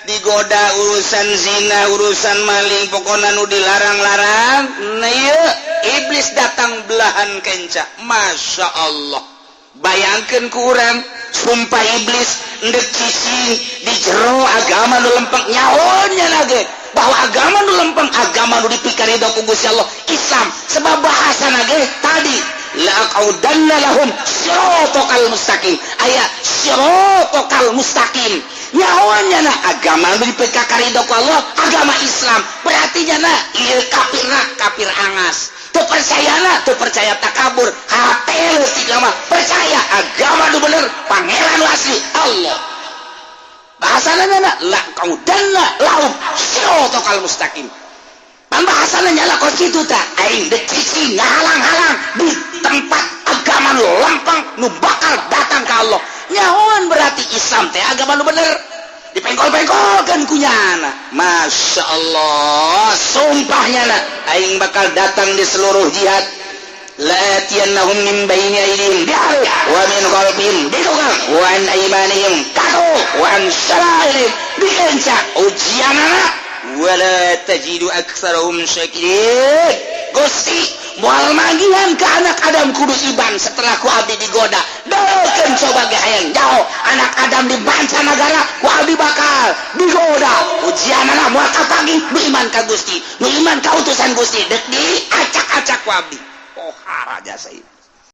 digoda, urusan zina, urusan maling, pokoknya nu dilarang-larang. Nah, ieu iblis datang belahan kenca. Masya Allah, bayangkan ku urang, sumpah iblis ndek cicing di jero agama nu lempeng. Nyahonya lagi bahwa agama nu lempeng, agama nu dipikarido ku Gusti Allah, Islam, sebab bahasa nage tadi la'aqaudanna lahum siratal mustaqim, aya siratal mustaqim. Nyahonya na agama nu dipikarido ku Allah agama Islam, berarti nyana ieu kafirna kafir angas, teu percayana teu percaya takabur hate leutik mah, percaya agama nu bener, Pangeran nu asli Allah. Bahasana nyana la'aqaudanna lahum siratal mustaqim. Pembahasannya nyala kos kitu tah, aing dek cicing ngahalang-halang di tempat agama nu lempeng nu bakal datang ke Allah. Nyahoan berarti Islam teh agama nu bener, dipengkol-pengkolkeun ku nyana. Masya Allah, sumpahnya na aing bakal datang di seluruh jihad. La'atiyannahum min baini aydihim wa min khalfihim di tukang, wa an aymanihim katu, wa an syama'ilihim dikenca ujianana, wala tajidu aktsarahum syakirin. Gusti moal manggihan ke anak Adam kudu iban setelah ku abdi digoda. Dokeun coba ge hayang jauh anak Adam di mancanagara, ku abdi bakal digoda, ujianana moal kapanggih nu iman ka Gusti, nu iman ka utusan Gusti, dek diacak-acak ku abdi. Pohara jasa itu.